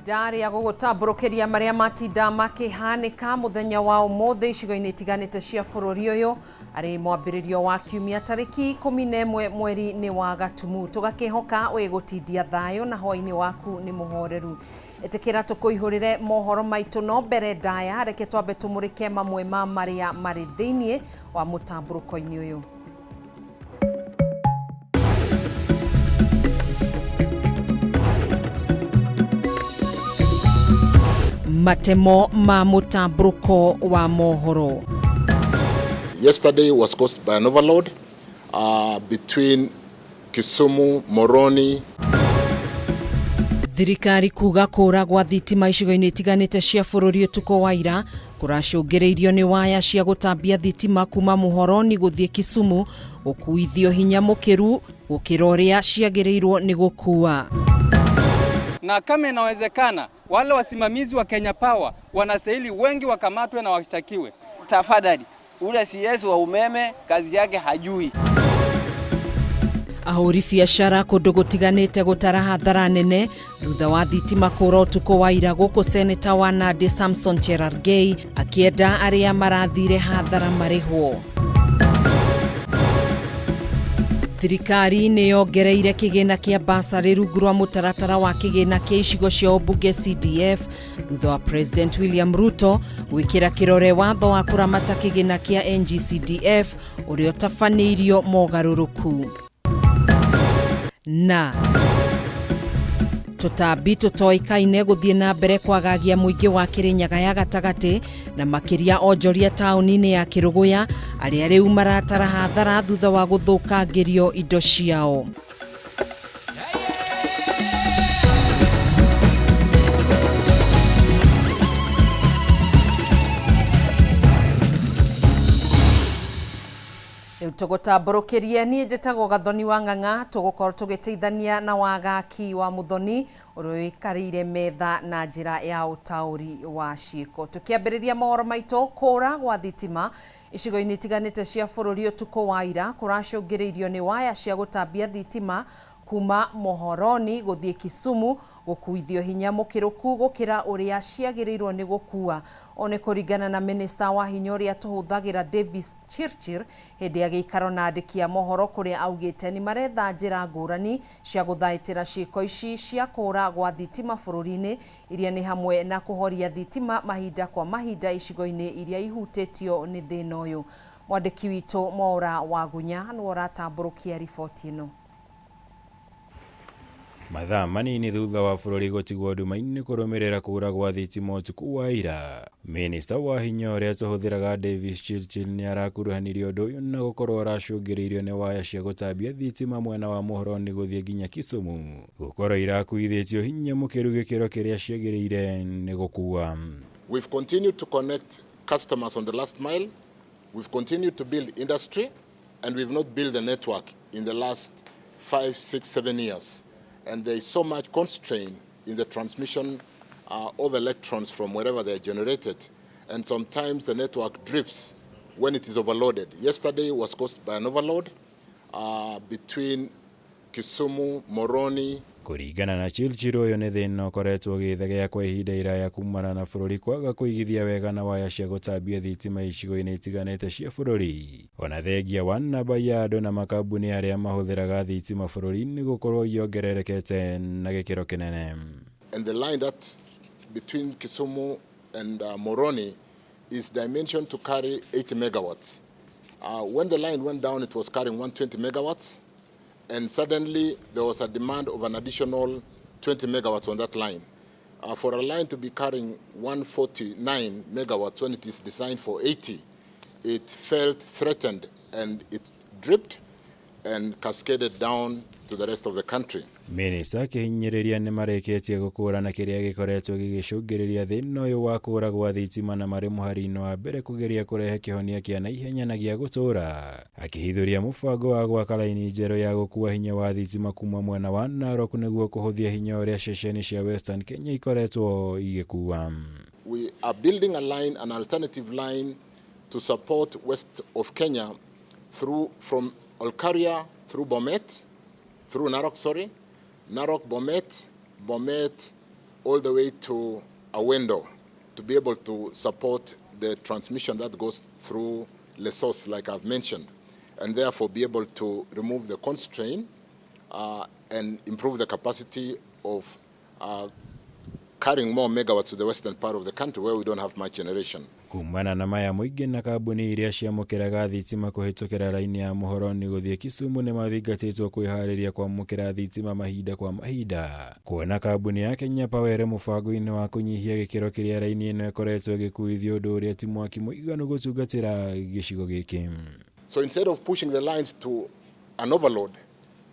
Ihinda rĩa gũgũtambũrũkĩria marĩa matinda makĩhanĩka mũthenya wa ũmũthĩ icigo-inĩ itiganĩte cia bũrũri ũyũ arĩ mwambĩrĩrio wa kiumia tarĩki 11 mweri-inĩ wa Gatumu. Tũgakĩhoka wĩgũtindia thayũ na hwaĩ-inĩ waku nĩ mũhoreru. Ĩtĩkĩra tũkũihũrĩre mohoro maitũ no mbere ndaya reke twambe tũmũrĩke mamwe ma marĩa marĩ thĩinĩ wa mũtambũrũko-inĩ ũyũ. Matemo ma mũtambũrũko wa mohoro. Yesterday was caused by an overload between Kisumu, Moroni. Thirikari kuga kũra gwa thitima icigo-inĩ itiganĩte cia bũrũri ũtukũ wa ira kũracũngĩrĩirio nĩ waya cia gũtambia thitima kuma Muhoroni gũthiĩ Kisumu gũkuithio hinya mũkĩru gũkĩra ũrĩa ciagĩrĩirwo nĩ gũkua. Na kama inawezekana wale wasimamizi wa Kenya Power wanastahili wengi wakamatwe na washtakiwe. Tafadhali, ule CS wa umeme kazi yake hajui. Ahũri biacara kũndũ gũtiganĩte gũtara hathara nene thutha wa thitima kũra ũtukũ wa ira gũkũ Seneta wa Nandi Samson Cherargei akĩenda arĩa marathire hathara marĩhwo. Thirikari nĩ yongereire kĩgĩna kĩa basarĩ rungu rwa mũtaratara wa kĩgĩna kĩa icigo cia ũmbunge CDF thutha wa President William Ruto gwĩkĩra kĩrore watho wa kũramata kĩgĩna kĩa NGCDF ũrĩa ũtabanĩirio mogarũrũku. Na tũtambi tũtoĩkaine gũthiĩ na mbere kwagagia mũingĩ wa Kĩrĩnyaga ya gatagatĩ na makĩria onjoria taũni-inĩ ya Kĩrũgũya arĩa rĩu maratara hathara thutha wa gũthũkangĩrio indo ciao. Rĩu tũgũtambũrũkĩrie niĩ njĩtagwo Gathoni wa Ng'ang'a tũgũkorwo tũgĩteithania na Wagaki wa Mũthoni ũrĩa ũikarĩire metha na njĩra ya ũtaũri wa ciĩko. Tũkĩambĩrĩria mohoro maitũ kũra gwa thitima icigo-inĩ itiganĩte cia bũrũri ũtukũ wa ira kũracũngĩrĩirio nĩ waya cia gũtambia thitima kuma Muhoroni gũthiĩ Kisumu gũkuithio hinya mũkĩrũku gũkĩra ũrĩa ciagĩrĩirwo nĩ gũkua. Ũũ nĩ kũringana na mĩnĩsta wa hinya ũrĩa tũhũthagĩra Davis Chirchir hĩndĩ ya gĩikaro na andĩki a mohoro kũrĩa augĩte nĩ maretha njĩra ngũrani cia gũthaitĩra ciĩko ici cia kũra gwa thitima bũrũri-inĩ iria nĩ hamwe na kũhoria thitima mahinda kwa mahinda icigo-inĩ iria ihutĩtio nĩ thĩna ũyũ. Mwandĩki witũ Mwaũra Wagunya nĩwe ũratambũrũkia riboti ĩno. Mathaa manini thutha wa bũrũri gũtigwo nduma-inĩ kũrũmĩrĩra kũra gwa thitima ũtukũ wa ira, Minista wa hinya ũrĩa tũhũthĩraga Davis Chirchir nĩ arakuruhanirie ũndũ ũyũ na gũkorwo ũracũngĩrĩirio nĩ waya cia gũtambia thitima mwena wa Muhoroni gũthiĩ nginya Kisumu gũkorwo irakuithĩtio hinya mũkĩru gĩkĩro kĩrĩa ciagĩrĩire nĩ gũkua. We've continued to connect customers on the last mile, we've continued to build industry, and we've not built a network in the last 5, 6, 7 years. And there is so much constraint in the transmission of electrons from wherever they are generated. And sometimes the network drips when it is overloaded. Yesterday was caused by an overload between Kisumu, Moroni. Kũringana na Chirchir ũyũ nĩ thĩna ũkoretwo ũgĩthegea kwa ihinda iraya kumana na bũrũri kwaga kũigithia wega na waya cia gũtambia thitima icigo-inĩ itiganĩte cia bũrũri. Ona thengia wa namba ya andũ na makambuni arĩa mahũthĩraga thitima bũrũri-inĩ gũkorwo iongererekete na gĩkĩro kĩnene. And the line that between Kisumu and Moroni is dimensioned to carry 80 megawatts. When the line went down, it was carrying 120 megawatts, and suddenly there was a demand of an additional 20 megawatts on that line. For a line to be carrying 149 megawatts when it is designed for 80, it felt threatened and it dripped and cascaded down to the rest of the country. Minista akĩhinyĩrĩria nĩ marĩkĩtie gũkũrana kĩrĩa gĩkoretwo gĩgĩcũngĩrĩria thĩna ũyũ wa kũra gwa thitima na marĩ mũhari-inĩ wa mbere kũgeria kũrehe kĩhonia kĩa naihenya na gĩa gũtũũra. Akĩhithũria mũbango wa gwaka raini njerũ ya gũkua hinya wa thitima kuma mwena wa Narok nĩguo kũhũthia hinya ũrĩa ceceni cia Western Kenya ikoretwo igĩkua. We are building a line, an alternative line to support west of Kenya through from Olkaria through Bomet, through Narok, sorry, Narok, Bomet, Bomet, all the way to Awendo to be able to support the transmission that goes through Lessos, like I've mentioned, and therefore be able to remove the constraint and improve the capacity of carrying more megawatts to the western part of the country where we don't have much generation. Kumana na maya mũingĩ na kambuni iria ciamũkĩraga thitima kũhĩtũkĩra raini ya Muhoroni gũthiĩ Kisumu nĩmathingatĩtwo kwĩharĩria kwamũkĩra thitima mahinda kwa mahinda. Kuona kambuni ya Kenya Power ĩrĩ mũbango-inĩ wa kũnyihia gĩkĩro kĩrĩa raini ĩno ĩkoretwo ĩgĩkuithia ũndũ ũrĩa ti mwaki mũiganu gũtungatĩra gĩcigo gĩkĩ. So instead of pushing the lines to an overload,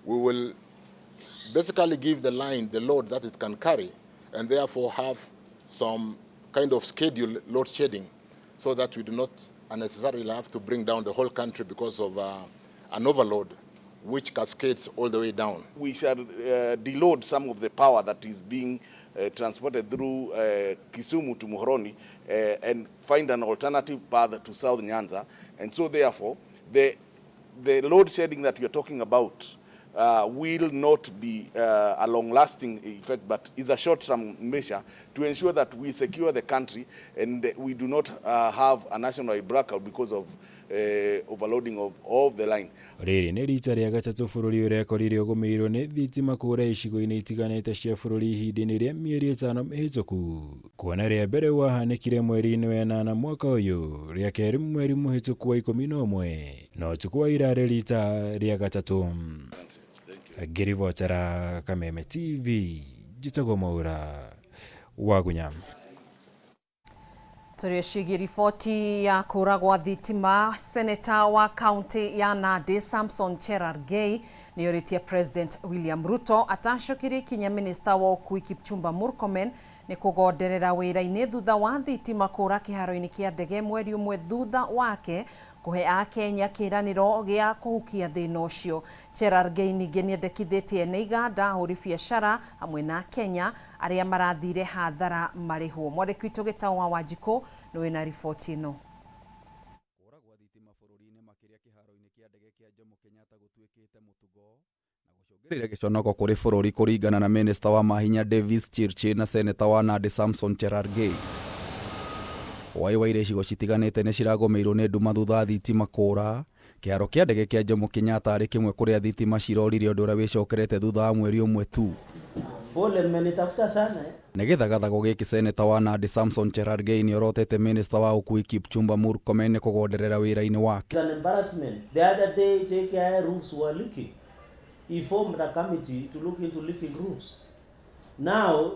we will basically give the line the load that it can carry and therefore have some kind of scheduled load shedding so that we do not unnecessarily have to bring down the whole country because of an overload which cascades all the way down. We shall deload some of the power that is being transported through Kisumu to Muhoroni and find an alternative path to South Nyanza. And so therefore, the load shedding that we are talking about will not be a long-lasting effect, but is a short-term measure to ensure that we secure the country and we do not have a national blackout because of overloading of the line. Rĩrĩ nĩ rita rĩa gatatũ bũrũri ũrekorire ũgũmĩirwo nĩ thitima kũũra icigo-inĩ itiganĩte cia bũrũri ihinda-inĩ rĩa mĩeri 5 mĩhĩtũku. Kuona rĩa mbere wahanĩkire mweri-inĩ wa 8 mwaka ũyũ, rĩa kerĩ mweri mũhĩtũku wa 11, na ũtukũ wa ira rĩ rita rĩa gatatũ. Ngĩribotera Kameme TV, njĩtagwo Mwaura Wagunya. Tũrĩcigie riboti ya kũra gwa thitima. Seneta wa kaunti ya Nandi Samson Cherargei nĩorĩtie President William Ruto atacokirie ikinya minista wa ũkui Kipchumba Murkomen nĩ kũgonderera wĩra-inĩ thutha wa thitima kũra kĩharo-inĩ kĩa ndege mweri ũmwe thutha wake kũhe akenya kĩĩranĩro gĩa kũhukia thĩna ũcio. Cherargei ningĩ nĩendekithĩtie ene iganda, ahũri biacara hamwe na Kenya arĩa marathire hathara marĩhwo. Mwandĩki witũ Gĩtaũ wa Wanjikũ nĩ wĩna riboti ĩno. Kũra gwa thitima bũrũri-inĩ makĩria kĩharo-inĩ kĩa ndege kĩa Jomo Kenyatta gũtuĩkĩte mũtugo na gũcũngĩrĩria gĩconoko kũrĩ bũrũri kũringana na minista wa mahinya Davis Chirchir na seneta wa Nandi Samson Cherargei. Hwaĩ wa ira icigo citiganĩte nĩ ciragũmĩirwo nĩ nduma thutha wa thitima kũra. Kĩharo kĩa ndege kĩa Jomo Kenyatta arĩ kĩmwe kũrĩa thitima cirorire ũndũ ũrĩa wĩcokerete thutha wa mweri ũmwe tu. Pole, mmenitafuta sana eh? Nĩ gĩthagathago gĩkĩ seneta wa Nandi Samson Cherargei nĩorotete minista wa ũkui Kipchumba Murkomen nĩ kũgonderera wĩra-inĩ wake. It's an embarrassment. The other day JKIA roofs were leaking. He formed a committee to look into leaking roofs. Now,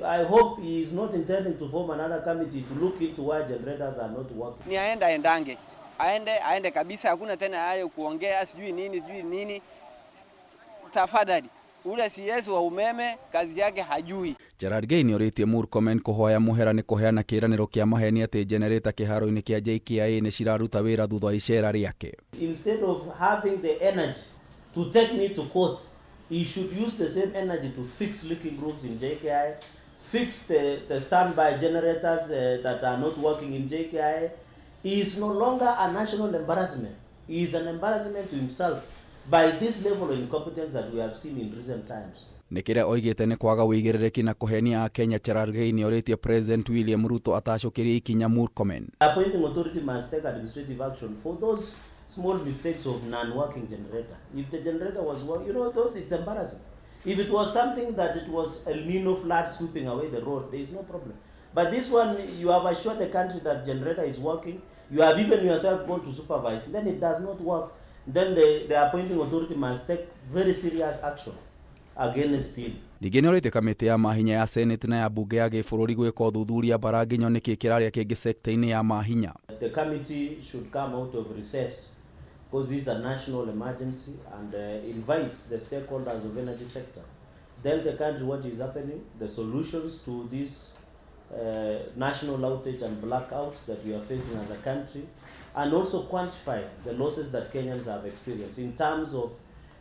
I hope he is not intending to form another committee to look into why generators are not working. Ni aende aendange. Aende kabisa, hakuna tena hayo kuongea sijui nini sijui nini. Tafadhali, ule CS wa umeme kazi yake hajui. Cherargei nĩorĩtie Murkomen kũhoya mũhera nĩ kũheana kĩĩranĩro kĩa maheni atĩ generator kĩharo-inĩ kĩa JKIA nĩ ciraruta wĩra thutha wa icera rĩake. Instead of having the energy to take me to court, he should use the same energy to fix leaking roofs in JKIA, fix the standby generators that are not working in JKIA. He is no longer a national embarrassment. He is an embarrassment to himself by this level of incompetence that we have seen in recent times. Nĩ kĩrĩa oigĩte nĩ kwaga ũigĩrĩrĩki na kũhenia Akenya. Cherargei nĩorĩtie President William Ruto atacũkĩrie ikinya Murkomen. The appointing authority must take administrative action for those small mistakes of non-working generator. If the generator was working, you know, those, it's embarrassing. If it was something that it was El Nino flood sweeping away the road, there is no problem. But this one, you have assured the country that generator is working. You have even yourself gone to supervise. Then it does not work. Then the appointing authority must take very serious action against him. Ningĩ nĩorĩtie kamĩtĩ ya mahinya ya Senate na ya bunge ya gĩbũrũri gwĩka ũthuthuria mbara nginyo nĩkĩ kĩrarĩa kĩngĩ sekta-inĩ ya mahinya. The committee should come out of recess because this is a national emergency and invite the stakeholders of energy sector. Tell the country what is happening, the solutions to this national outage and blackouts that we are facing as a country, and also quantify the losses that Kenyans have experienced in terms of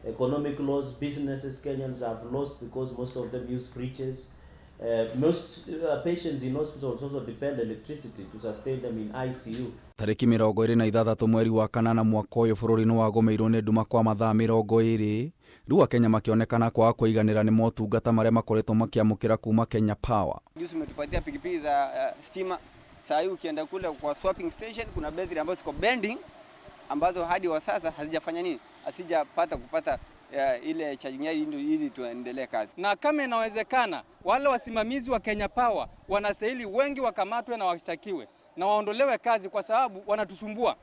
economic loss, businesses Kenyans have lost because most of them use fridges. Most patients in hospitals also depend electricity to sustain them in ICU. Tarĩki 26 mweri wa kanana mwaka ũyũ bũrũri nĩ wagũmĩirwo nĩ nduma kwa mathaa 20 rĩu Akenya makĩonekana kwaga kũiganĩra nĩ motungata marĩa makoretwo makĩamũkĩra kuma Kenya Power. Juzi umetupatia pikipiki za stima. Saa hii ukienda kule kwa swapping station kuna betri ambazo ziko bending ambazo hadi wa sasa hazijafanya nini, hazijapata kupata ile charging yao ili tuendelee kazi. Na kama inawezekana, wale wasimamizi wa Kenya Power wanastahili wengi wakamatwe na washtakiwe na waondolewe kazi kwa sababu wanatusumbua.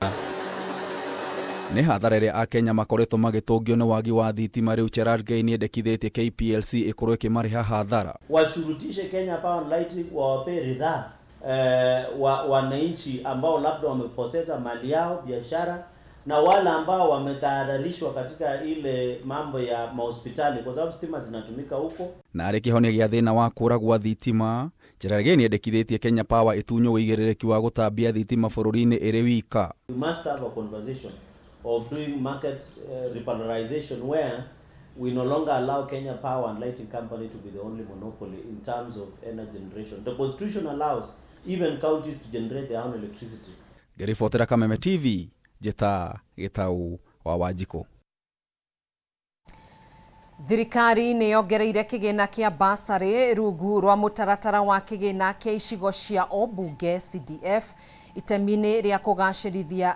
Nĩ hathara ĩrĩa Akenya makoretwo magĩtũngio nĩ wagi wa thitima rĩu Cherargei nĩendekithĩtie KPLC ĩkorwo ĩkĩmarĩha hathara. Washurutishe Kenya Power and Lighting wawape ridhaa wananchi ambao labda wamepoteza mali yao, biashara na wale ambao wametahadharishwa katika ile mambo ya mahospitali kwa sababu stima zinatumika huko. Na arĩ kĩhonia gĩa thĩna wa kũra gwa thitima, Cherargei nĩendekithĩtie Kenya Power ĩtunywo ũigĩrĩrĩki wa gũtambia thitima bũrũri-inĩ ĩrĩ wika. We must have a conversation of doing market repolarization where we no longer allow Kenya Power and Lighting Company to be the only monopoly in terms of energy generation. The constitution allows even counties to generate their own electricity. Ngĩribotera Kameme TV, njĩta Gĩtau wa Wanjikũ. Thirikari nĩ yongereire kĩgĩna kĩa basarĩ rungu rwa mũtaratara wa kĩgĩna kĩa icigo cia ũmbunge CDF itemi-inĩ rĩa kũgacĩrithia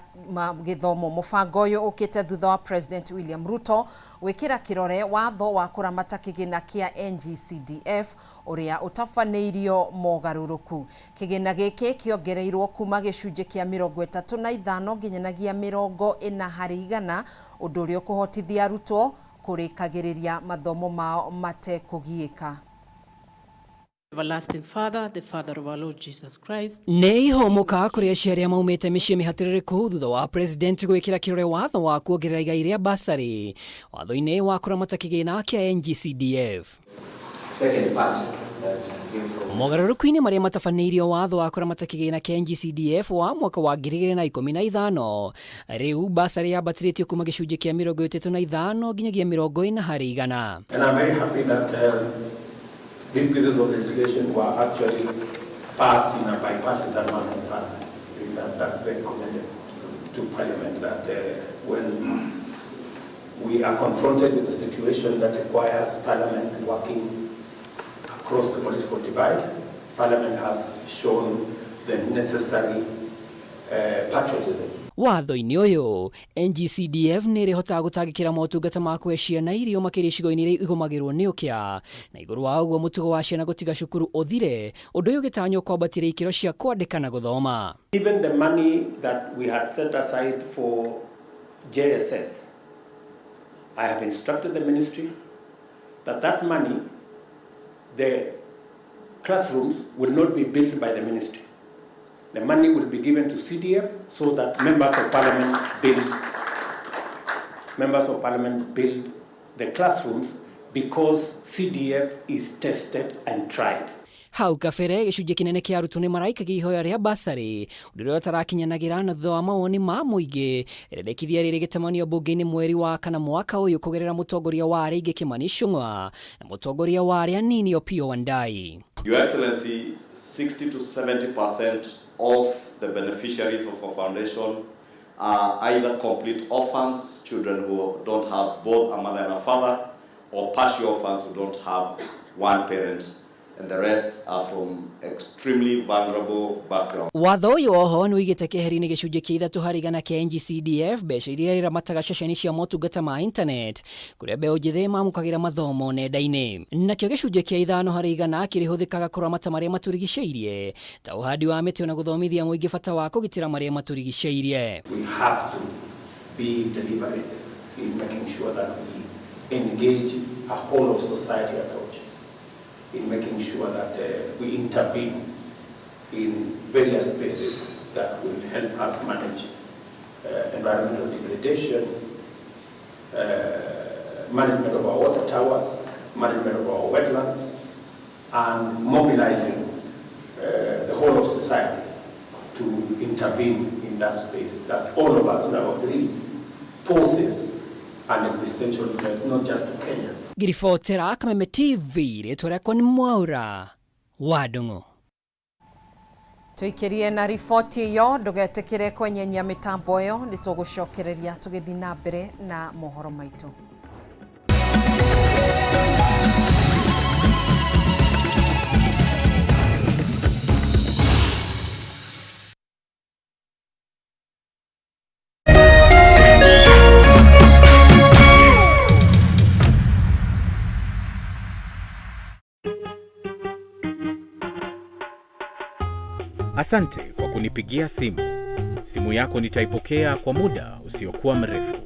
gĩthomo. Mũbango ũyũ ũkĩte thutha wa President William Ruto gwĩkĩra kĩrore watho wa kũramata kĩgĩna kĩa NGCDF ũrĩa ũtabanĩirio mogarũrũku. Kĩgĩna gĩkĩ kĩongereirwo kuma gĩcunjĩ kĩa 35 nginyanagia 40 harĩ igana, ũndũ ũrĩa ũkũhotithia arutwo kũrĩkagĩrĩria mathomo mao matekũgiĩka. Everlasting Father, the Father of our Lord Jesus Christ. Nĩ ihomoka kũrĩ aciari arĩa maumĩte mĩciĩ mĩhatĩrĩrĩku thutha wa president gwĩkĩra kĩrore watho wa kuongerera igai rĩa basarĩ watho-inĩ wa kũramata kĩgĩna kĩa NGCDF. Mogarũrũku-inĩ marĩa matabanĩirio watho wa kũramata kĩgĩna kĩa NGCDF wa mwaka wa 2015 rĩu basarĩ yambatĩrĩtio kuma gĩcunjĩ kĩa 35 nginyagia 40 harĩ igana. And I'm very happy that these pieces of legislation were actually passed in a bipartisan manner in Parliament. I think that's very commendable to Parliament that when we are confronted with a situation that requires Parliament working across the political divide, Parliament has shown the necessary patriotism. Watho-inĩ ũyũ NGCDF nĩ ĩrĩhotaga gũtangĩkĩra motungata ma kũhe ciana irio makĩria icigo-inĩ iria igũmagĩrwo nĩ ũkĩa, na igũrũ wa ũguo mũtugo wa ciana gũtiga cukuru ũthire, ũndũ ũyũ ũgĩtanywo kwambatĩria ikĩro cia kwandĩka na gũthoma. Even the money that we had set aside for JSS, I have instructed the ministry that money, the classrooms will not be built by the ministry. The money will be given to CDF so that members of parliament build the classrooms because CDF is tested and tried. Hau kabere gĩcunjĩ kĩnene kĩa arutwo nĩ maraikagia ihoya rĩa basarĩ ũndũ ũrĩa ũtarakinyanagĩra na thutha wa mawoni ma mũingĩ. Rĩendekithia rĩrĩ gĩtamanio mbunge-inĩ mweri wa kana mwaka ũyũ kũgerera mũtongoria wa arĩa aingĩ Kimani Ichung'wa na mũtongoria wa arĩa anini Opiyo Wandayi. Your Excellency, 60 to 70% of the beneficiaries of our foundation are either complete orphans, children who don't have both a mother and a father, or partial orphans who don't have one parent, and the rest are from extremely vulnerable backgrounds. Watho ũyũ oho nĩ ũigĩte keheri-inĩ gĩcunjĩ kĩa 3 harĩ igana kĩa NGCDF mbeca iria iramataga ceceni cia motungata ma internet kũrĩa mbeũ njĩthĩ mamũkagĩra mathomo nenda-inĩ, nakĩo gĩcunjĩ kĩa 5 harĩ igana kĩrĩhũthĩkaga kũramata marĩa matũrigicĩirie ta ũhandi wa mĩtĩ na gũthomithia mũingĩ bata wa kũgitĩra marĩa matũrigicĩirie. We have to be deliberate in making sure that we engage a whole of society approach in making sure that we intervene in various spaces that will help us manage environmental degradation, management of our water towers, management of our wetlands, and mobilizing the whole of society to intervene in that space that all of us now agree poses an existential threat, not just to Kenya. Ngiribotera Kameme TV, rĩtwa rĩakwa nĩ Mwaura wa Ndung'u. Tũikĩrie na riboti ĩyo, ndũgetĩkĩre kwenyenya mĩtambo ĩyo, nĩ tũgũcokereria tũgĩthiĩ na mbere na mohoro maitũ. Asante kwa kunipigia simu. Simu yako nitaipokea kwa muda usiokuwa mrefu,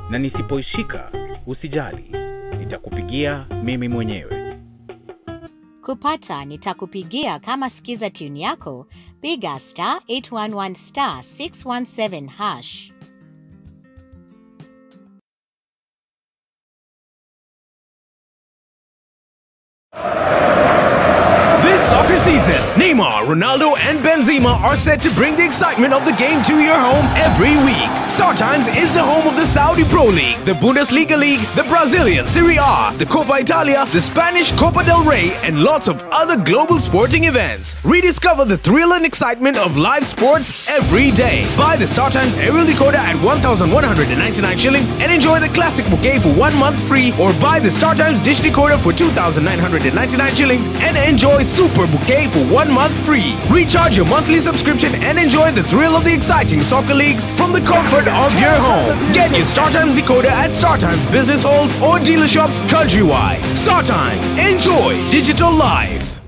na nisipoishika usijali, nitakupigia mimi mwenyewe. Kupata nitakupigia kama skiza tune yako, piga star 811 star 617 hash. This soccer season, Neymar, Ronaldo, and Benzema are set to bring the excitement of the game to your home every week. StarTimes is the home of the Saudi Pro League, the Bundesliga League, the Brazilian Serie A, the Coppa Italia, the Spanish Copa del Rey, and lots of other global sporting events. Rediscover the thrill and excitement of live sports every day. Buy the StarTimes aerial decoder at 1,199 shillings and enjoy the classic bouquet for 1 month free, or buy the StarTimes dish decoder for 2,999 shillings and enjoy Super Bouquet for 1 month free. Recharge your monthly subscription and enjoy the thrill of the exciting soccer leagues from the comfort of your home. Get your StarTimes decoder at StarTimes business halls or dealer shops countrywide. StarTimes, enjoy digital life.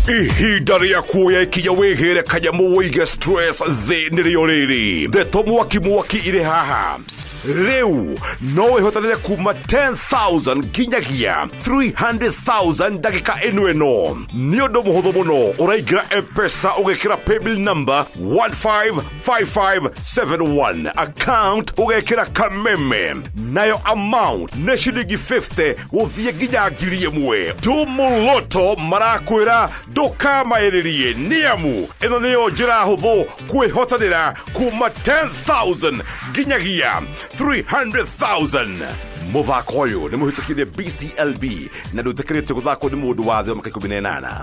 Ihinda rĩa kuoya ikinya wĩgĩre kanyamũ wĩige stress thĩ nĩrĩo rĩrĩ. Ndeto mwaki mwaki irĩ haha. Rĩu no wĩhotanĩre kuma 10,000 nginyagia 300,000 ndagĩka ĩno. Ĩno nĩ ũndũ mũhũthũ mũno. Ũraingĩra M-Pesa, ũgekĩra paybill number 155571, account ũgekĩra Kameme, nayo amount nĩ ciringi 50 gũthiĩ nginya 1,000. Tumuloto marakwĩra ndũkamaĩrĩrie, nĩamu ĩno nĩyo njĩra hũthũ kwĩhotanĩra kuma 10,000 nginyagia 300,000. Mũthako ũyũ nĩ mũhĩtũkire BCLB na ndũĩtĩkĩrĩtio gũthakwo nĩ mũndũ wa thĩ wa mĩaka 18.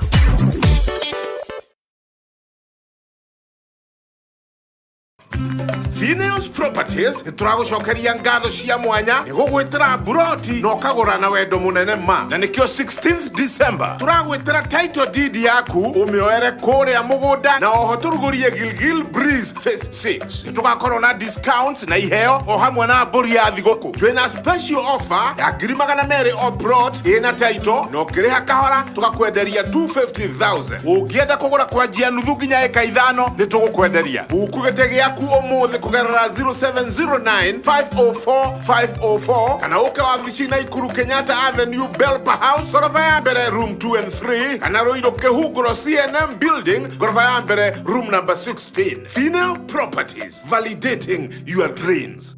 Phineas Properties nĩ tũragũcokeria ngatho cia mwanya nĩ gũgwĩtĩra buroti na ũkagũra na wendo mũnene ma, na nĩkĩo 16th December tũragwĩtĩra title deed yaku ũmĩoere kũrĩa mũgũnda, na oho tũrugũrie Gilgil Breeze Phase 6. Nĩ tũgakorwo na discounts na iheo o hamwe na mbũri ya thigũkũ. Twĩna special offer ya 200,000 o plot ĩna title, na ũkĩrĩha kahora tũgakwenderia 250,000. Ũngĩenda kũgũra kwanjia nuthu nginya ĩka 5, nĩ tũgũkwenderia. Buku gĩtĩ gĩaku ũmũthĩ kũgerera 0709 504 504, kana ũke wabici Naikuru, Kenyatta Avenue, Belpa House, goroba ya mbere, room 2 and 3, kana Ruiru, Kĩhunguro, CNM Building, goroba ya mbere, room number 16. Female Properties, validating your dreams.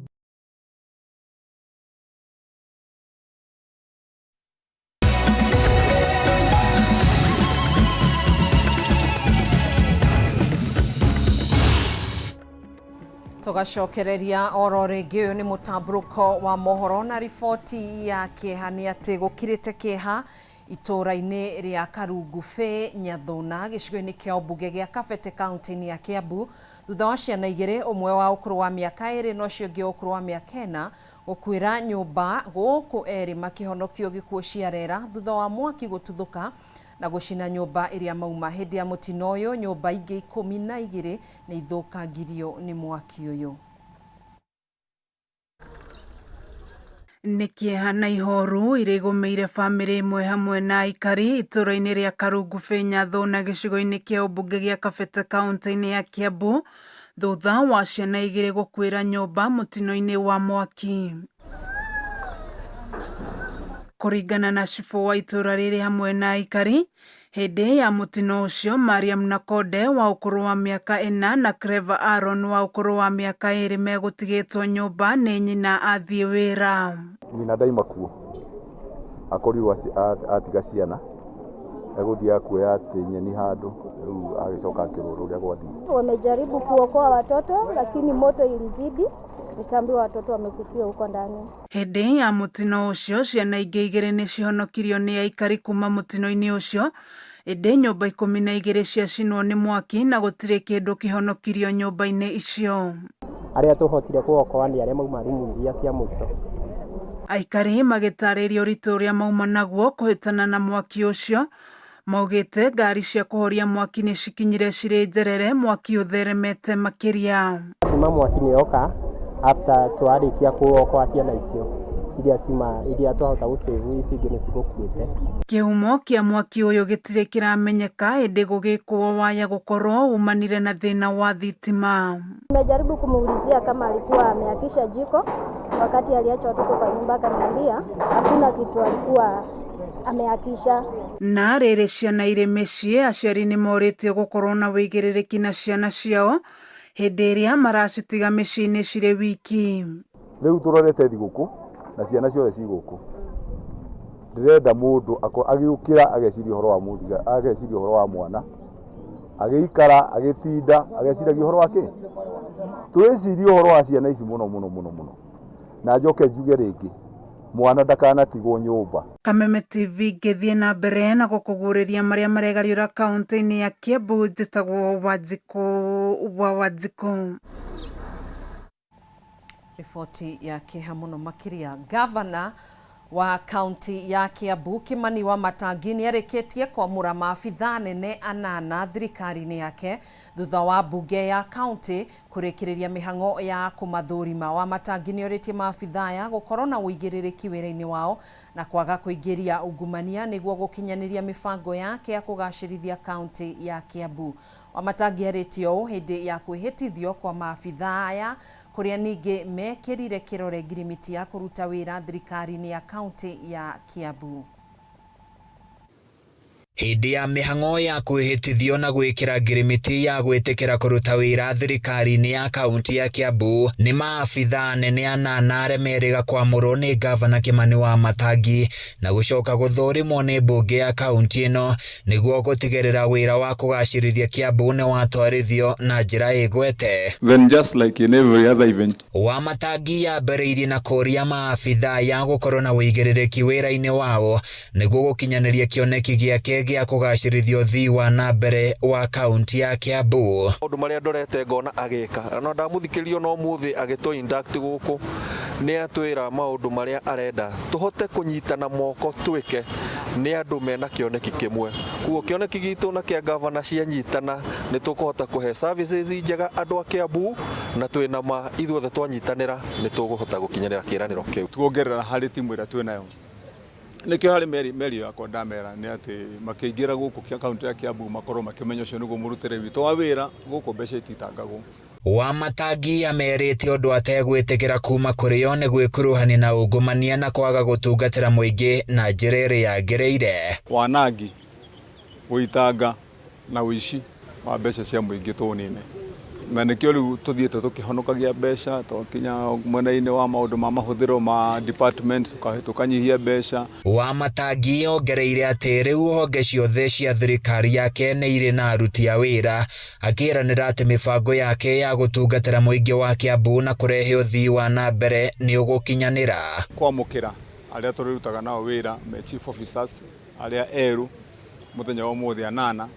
Tũgacokereria oro rĩngĩ. Ũyũ nĩ mũtambũrũko wa mohoro, na riboti ya kĩeha nĩ atĩ gũkirĩte kĩeha itũũra-inĩ rĩa Karungubĩ, Nyathuna, gĩcigo-inĩ kĩa ũmbunge gĩa Kabete, kaunti-inĩ ya Kiambu, thutha wa ciana igĩrĩ, ũmwe wa ũkũrũ wa mĩaka 2 na ũcio ũngĩ wa ũkũrũ wa mĩaka 4, gũkuĩra nyũmba gũkũ erĩ makĩhonokio gĩkuũ ciarera thutha wa mwaki gũtuthũka na gũcina nyũmba ĩrĩa mauma. Hĩndĩ ya mũtino ũyũ, nyũmba ingĩ 12 nĩ ithũkangirio nĩ mwaki ũyũ. Nĩ kĩeha na ihoru iria igũmĩire bamĩrĩ ĩmwe hamwe na aikari itũũra-inĩ rĩa Karungubĩ, Nyathuna, gĩcigo-inĩ kĩa ũmbunge gĩa Kabete, kaunti-inĩ ya Kiambu, thutha wa ciana igĩrĩ gũkuĩra nyũmba mũtino-inĩ wa mwaki. Kũringana na cibũ wa itũũra rĩrĩ hamwe na aikari, hĩndĩ ya mũtino ũcio, Mariam Nakonde wa ũkũrũ wa mĩaka 4 na Clever Aaron wa ũkũrũ wa mĩaka 2 megũtigĩtwo nyũmba nĩ nyina athiĩ wĩra. Nyina ndaima kuo, akorirwo atiga ciana, egũthiĩ kuoya atĩ nyeni handũ, rĩu agĩcoka akĩrwo ũrĩa gwathiĩ. Wamejaribu kuokoa watoto lakini moto ilizidi. Nikaambiwa watoto wamekufia huko ndani. Hĩndĩ ya mũtino ũcio ciana ingĩ igĩrĩ nĩcihonokirio nĩ aikari kuma mũtino-inĩ ũcio ĩndĩ nyũmba 12 ciacinwo nĩ mwaki na gũtirĩ kĩndũ kĩhonokirio nyũmba-inĩ icio. Arĩa tũhotire kũokoa nĩ arĩa mauma rumu iria cia mũico. Aikari magĩtarĩria ũritũ ũrĩa mauma naguo kũhĩtana na mwaki ũcio maugĩte ngari cia kũhoria mwaki nĩ cikinyire cirĩ njerere mwaki ũtheremete makĩria. Thima mwaki nĩ yoka after twarĩkia kũokoa ciana icio iria ciuma iria twahota gũsave ici ingĩ nĩ cigũkuĩte. Kĩhumo kĩa mwaki ũyũ gĩtirĩ kĩramenyeka ĩndĩ gũgĩkwo waya gũkorwo umanire na thĩna wa thitima. Nimejaribu kumuulizia kama alikuwa ameakisha jiko wakati aliacha watoto kwa nyumba, akaniambia hakuna kitu alikuwa ameakisha. Na rĩrĩ ciana irĩ mĩciĩ aciari nĩ morĩtio gũkorwo na wĩigĩrĩrĩki na ciana ciao hĩndĩ ĩrĩa maracitiga mĩciĩ-inĩ cirĩ wiki. Rĩu tũrorete thigũkũ na ciana ciothe ci gũkũ. Ndĩrenda mũndũ agĩũkĩra ageciria ũhoro wa mũthiga, ageciria ũhoro wa mwana, agĩikara agĩtinda ageciragia ũhoro wa kĩ. Twĩcirie ũhoro wa ciana ici mũno mũno mũno mũno. Na njoke njuge rĩngĩ, mwana ndakanatigwo nyũmba. Kameme TV ngĩthiĩ na mbere na gũkũguũrĩria marĩa maregariũra kaũntĩ-inĩ ya Kiambu njĩtagwo Wanjikũ wa Wanjikũ. Riboti ya kĩeha mũno makĩria. Gavana wa kaunti ya Kiambu Kimani Wamatangi nĩ arĩkĩtie kwamũra maabithaa nene anana thirikari-inĩ yake thutha wa mbunge ya kaunti kũrĩkĩrĩria mĩhang'o ya kũmathũrima. Wamatangi nĩ orĩtie maabithaa aya gũkorwo na ũigĩrĩrĩki wĩra-inĩ wao na kwaga kũingĩria ungumania nĩguo gũkinyanĩria mĩbango yake ya kũgacĩrithia kaunti ya Kiambu. Wamatangi arĩtie ũũ hĩndĩ ya kwĩhĩtithio kwa maabithaa aya kũrĩa ningĩ mekĩrire kĩrore ngirimiti ya kũruta wĩra thirikari-inĩ ya kaunti ya Kiambu. Hĩndĩ ya mĩhang'o ya kwĩhĩtithio na gwĩkĩra ngirimiti ya gwĩtĩkĩra kũruta wĩra thirikari-inĩ ya kaunti ya Kiambu nĩ maabithaa anene anana arĩa merĩga kwamũrwo nĩ gavana Kimani Wamatangi na gũcoka gũthũrimwo nĩ mbunge ya kaunti ĩno nĩguo gũtigĩrĩra wĩra wa kũgacĩrithia Kiambu nĩ watwarithio na njĩra ĩgwete. Then just like in every other event. Wamatangi yambĩrĩirie na kũria maabithaa ya gũkorwo na ũigĩrĩrĩki wĩra-inĩ wao nĩguo gũkinyanĩria kĩoneki gĩake gĩa kũgacĩrithia ũthii wa na mbere wa kaunti ya Kiambu. Maũndũ marĩa ndorete ngona agĩka na ndamũthikĩrĩrio no mũthĩ agĩtũ induct gũkũ nĩ atwĩra maũndũ marĩa arenda tũhote kũnyitana moko twĩke nĩ andũ mena kĩoneki kĩmwe. Koguo kĩoneki gitũ na kĩa gavana cianyitana nĩ tũkũhota kũhe services njega andũ a Kiambu na twĩna ma ithuothe twanyitanĩra nĩ tũkũhota gũkinyanĩra kĩĩranĩro kĩu. Tuongerera harĩ timu ĩrĩa twĩnayo. Nĩkĩo harĩ mĩario yakwa ndamera nĩ atĩ makĩingĩra gũkũ kĩa kaunti ya Kiambu makorwo makĩmenya ũcio nĩguo mũrutĩre witũ wa wĩra gũkũ mbeca ititangagwo. Wamatangi amerĩte ũndũ ategwĩtĩkĩra kuma kũrĩ o nĩ gwĩkuruhania na ungumania na kwaga gũtungatĩra mũingĩ na njĩra ĩrĩa yagĩrĩire. Wanangi, gũitanga na ũici wa mbeca cia mũingĩ tũnine. Na nĩkĩo rĩu tũthiĩte tũkĩhonokagia mbeca twakinya mwena-inĩ wa maũndũ ma mahũthĩro ma department tũkanyihia mbeca. Wamatangi ongereire atĩ rĩu honge ciothe cia thirikari yake nĩ irĩ na aruti a wĩra akĩranĩra atĩ mĩbango yake ya gũtungatĩra mũingĩ wa Kiambu na kũrehe ũthii wa na mbere nĩ ũgũkinyanĩra. Kwamũkĩra arĩa tũrĩrutaga nao wĩra me chief officers arĩa erũ mũthenya wa ũmũthĩ anana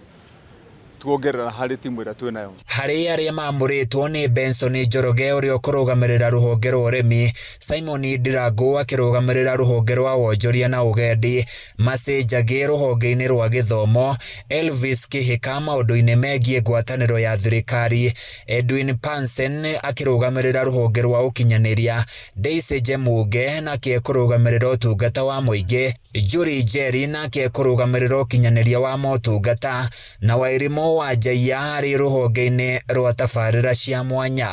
tuongerera harĩ timu ĩrĩa twĩnayo. Harĩ arĩa maamũrĩtwo nĩ Benson Njoroge ũrĩa ũkũrũgamĩrĩra rũhonge rwa ũrĩmi, Simon Ndirangu akĩrũgamĩrĩra rũhonge rwa wonjoria na ũgendi, Mercy Njagi rũhonge-inĩ rwa gĩthomo, Elvis Kihika maũndũ-inĩ megiĩ ngwatanĩro ya thirikari, Edwin Pansen akĩrũgamĩrĩra rũhonge rwa ũkinyanĩria, Daisy Jemunge nake ekũrũgamĩrĩra ũtungata wa mũingĩ, Njuri Njeri nake ekũrũgamĩrĩra ũkinyanĩria wa motungata, na Wairimũ wa Njaiya harĩ rũhonge-inĩ rwa tabarĩra cia mwanya.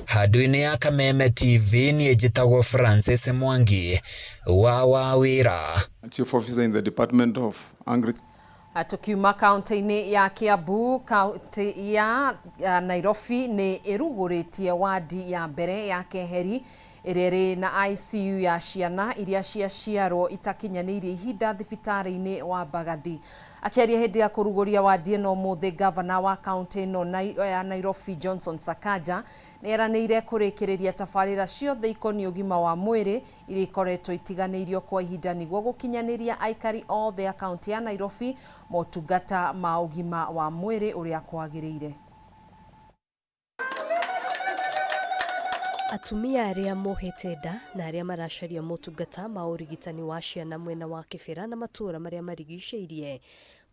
Handũ-inĩ ya Kameme TV niĩ njĩtagwo Francis Mwangi wa Wawĩra. Chief Officer in the Department of Agriculture. Tukiuma kaunti-inĩ ya Kiambu, kaunti ya Nairobi nĩ ĩrugũrĩtie wadi ya mbere ya Keheri Ĩrĩa ĩrĩ na ICU ya ciana iria ciaciarwo itakinyanĩirie ihinda thibitarĩ-inĩ wa Mbagathi. Akĩaria hĩndĩ ya kũrugũria wandi ĩno ũmũthĩ, gavana wa kaũntĩ ĩno ya Nairobi Johnson Sakaja nĩ eranĩire kũrĩkĩrĩria tabarĩra ciothe ikoniĩ ũgima wa mwĩrĩ iria ikoretwo itiganĩirio kwa ihinda nĩguo gũkinyanĩria aikari othe a kaũntĩ ya Nairobi motungata ma ũgima wa mwĩrĩ ũrĩa kwagĩrĩire. Atumia arĩa mohete nda na arĩa maracaria motungata ma ũrigitani wa ciana mwena wa Kĩbĩra na matũũra marĩa marigicĩirie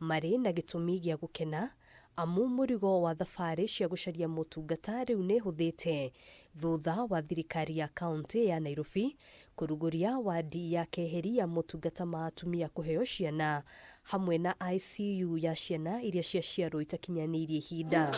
marĩ na gĩtũmi gĩa gũkena amu mũrigo wa thabarĩ cia gũcaria motungata rĩu nĩ hũthĩte thutha wa thirikari ya kaũntĩ ya Nairobi kũrugũria wandi ya keheri ya motungata ma atumia kũheo ciana hamwe na ICU ya ciana iria ciaciarwo itakinyanĩirie ihinda.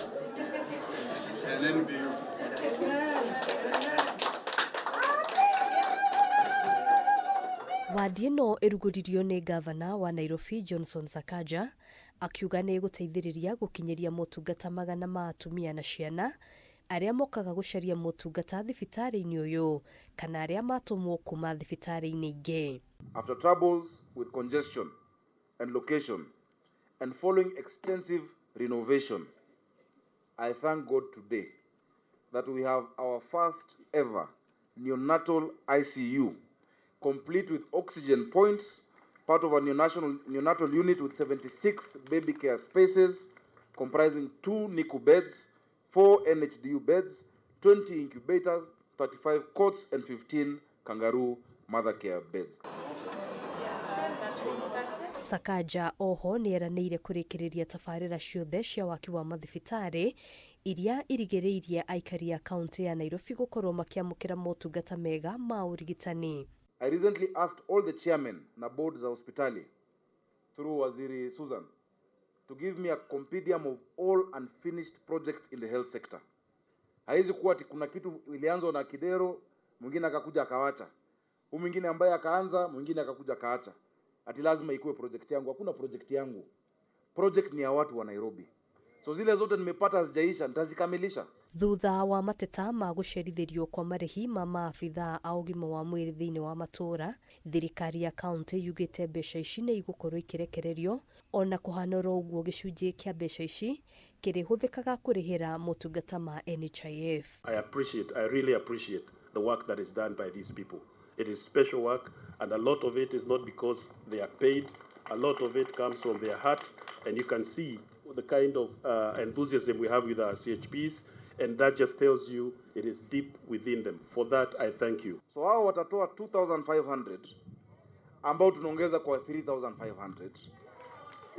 Wandi ĩno ĩrugũririo nĩ gavana wa Nairobi Johnson Sakaja akiuga nĩ ĩgũteithĩrĩria gũkinyĩria motungata magana ma atumia na ciana arĩa mokaga gũcaria motungata thibitarĩ-inĩ ũyũ kana arĩa matũmwo kuma thibitarĩ-inĩ ingĩ. After troubles with congestion and location and following extensive renovation, I thank God today that we have our first ever neonatal ICU, complete with oxygen points, part of a neonatal unit with 76 baby care spaces, comprising 2 NICU beds, 4 NHDU beds, 20 incubators, 35 cots, and 15 kangaroo mother care beds. Sakaja oho nĩ eranĩire kũrĩkĩrĩria tabarĩra ciothe cia waki wa mathibitarĩ iria irigĩrĩirie aikari a kaũntĩ ya Nairobi gũkorwo makĩamũkĩra motungata mega ma ũrigitani. I recently asked all the chairmen na boards za hospitali through Waziri Susan to give me a compendium of all unfinished projects in the health sector. Haizi kuwa ati kuna kitu ilianzwa na Kidero, mwingine akakuja akawacha, huyu mwingine ambaye akaanza, mwingine akakuja akaacha. Ati lazima ikuwe project yangu. Hakuna project yangu. Project ni ya watu wa Nairobi. So zile zote nimepata hazijaisha, nitazikamilisha. Thutha wa mateta ma gũcerithĩrio kwa marĩhi ma maabithaa a ũgima wa mwĩrĩ thĩinĩ wa matũũra, thirikari ya kaũntĩ yugĩte mbeca ici nĩ igũkorwo ikĩrekererio ona kũhana oro ũguo gĩcunjĩ kĩa mbeca ici kĩrĩhũthĩkaga kũrĩhĩra motungata ma NHIF. I really appreciate the work that is done by these people. It is special work, and a lot of it is not because they are paid. A lot of it comes from their heart, and you can see the kind of enthusiasm we have with our CHPs, and that just tells you it is deep within them. For that, I thank you. So hao watatoa 2500 ambao tunaongeza kwa 3500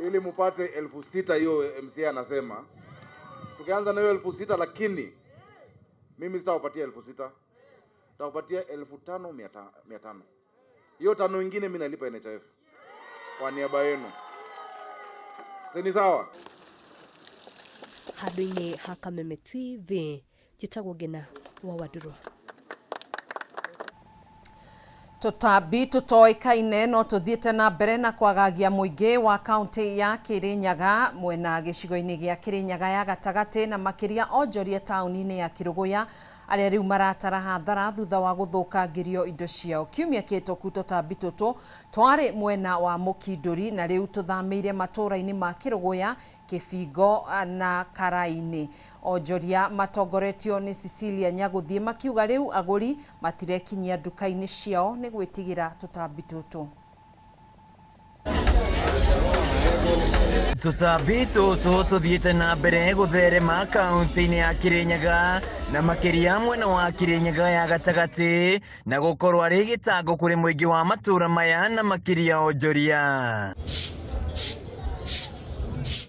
ili mupate 6000. Hiyo MCA anasema tukianza na hiyo 6000, lakini mimi sitawapatia 6000, nitawapatia 5500. Hiyo tano ingine mimi nalipa NHIF kwa niaba yenu, si ni sawa? Handũ-inĩ ha Kameme TV njĩtagwo Ngina wa Wandũrũ. Tũtambi tũtoĩkaine no tũthiĩte na mbere na kwagagia mũingĩ wa kaũntĩ ya Kirinyaga mwena gĩcigo-inĩ gĩa Kirinyaga ya gatagatĩ na makĩria onjoria taũni-inĩ ya Kĩrũgũya arĩa rĩu maratara hathara thutha wa gũthũkangĩrio indo ciao. Kiumia kĩhĩtũku tũtambi tũtũ twarĩ mwena wa Mũkindũri na rĩu tũthamĩire matũũra-inĩ ma Kĩrũgũya, Kĩbingo na Karaini. Onjoria matongoretio nĩ Cecilia Nyagũthiĩ makiuga rĩu agũri matirekinyia nduka-inĩ ciao nĩ gwĩtigĩra tũtambi tũtũ. Tũtambi tũtũ tũthiĩte na mbere gũtherema kaũntĩ-inĩ ya Kirinyaga na makĩria mwena wa Kirinyaga ya gatagatĩ na gũkorwo arĩ gĩtango kũrĩ mũingĩ wa matũũra maya na makĩria onjoria.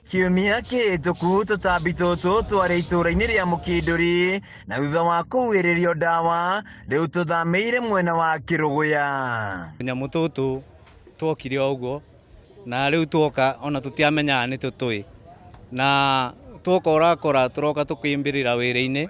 Kiumia kĩhĩtũku tũtambi tũtũ twarĩ itũũra-inĩ rĩa Mũkindũri na thutha wa kũhuhĩrĩrio ndawa rĩu tũthamĩire mwena wa Kĩrũgũya. Tũnyamũ tũtũ twokire o ũguo na rĩu tuoka ona tũtiamenyaga nĩ tũtũĩ, na tuoka ũrakora tũroka tũkĩimbĩrĩra wĩra-inĩ,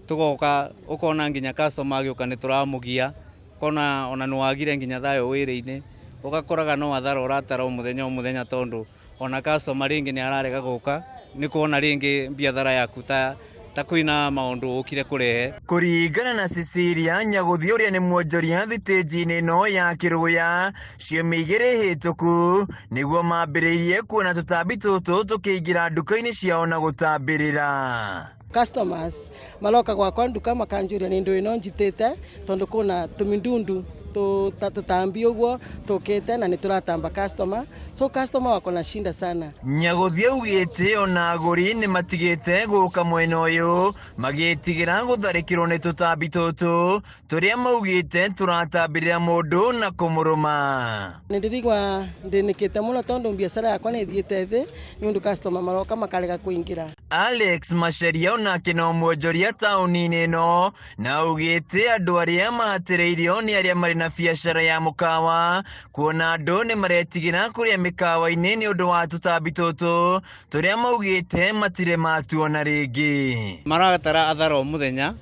tũgoka ũkona nginya customer agĩũka nĩ tũramũgia, ũkona ona nĩ wagire nginya thayũ wĩra-inĩ, ũgakoraga no hathara ũratara o mũthenya o mũthenya tondũ ona customer rĩngĩ nĩ ararega gũka nĩ kuona rĩngĩ biathara yaku ta Ta kwĩna maũndũ ũkire kũrehe. Kũringana na Cecilia Nyaguthi ũrĩa nĩ mwonjoria thitĩnji-inĩ ĩno ya Kĩrũya, ciumia igĩrĩ hĩtũku nĩguo mambĩrĩirie kuona tũtambi tũtũ tũkĩingĩra nduka-inĩ ciao na gũtambĩrĩra. Customers maroka gwakwa nduka makanjũria nĩ ndũ ĩno njitĩte tondu kuna tumindundu tũtambi ũguo tũkĩte na nĩ tũratamba customer, so customer wako na shinda sana. Nyaguthi augĩte ona agũri nĩ matigĩte gũka mwena ũyũ magĩtigĩra gũtharĩkĩrwo nĩ tũtambi tũtũ tũrĩa maugĩte tũratambĩrĩra mũndũ na kũmũrũma. Nĩ ndĩrigua ndĩnĩkĩte mũno tondũ biacara yakwa nĩ ĩthiĩte thĩ nĩ ũndũ customer maroka makarega kũingĩra. Alex Macharia onake no mwonjoria taũni-inĩ ĩno na augĩte andũ arĩa mahatĩrĩirio nĩ arĩa marĩ na biacara ya mũkawa kuona andũ nĩ maretigĩra kũrĩa mĩkawa-inĩ nĩ ũndũ wa tũtambi tũtũ tũrĩa maugĩte matirĩ matuona rĩngĩ. Maratara athara o mũthenya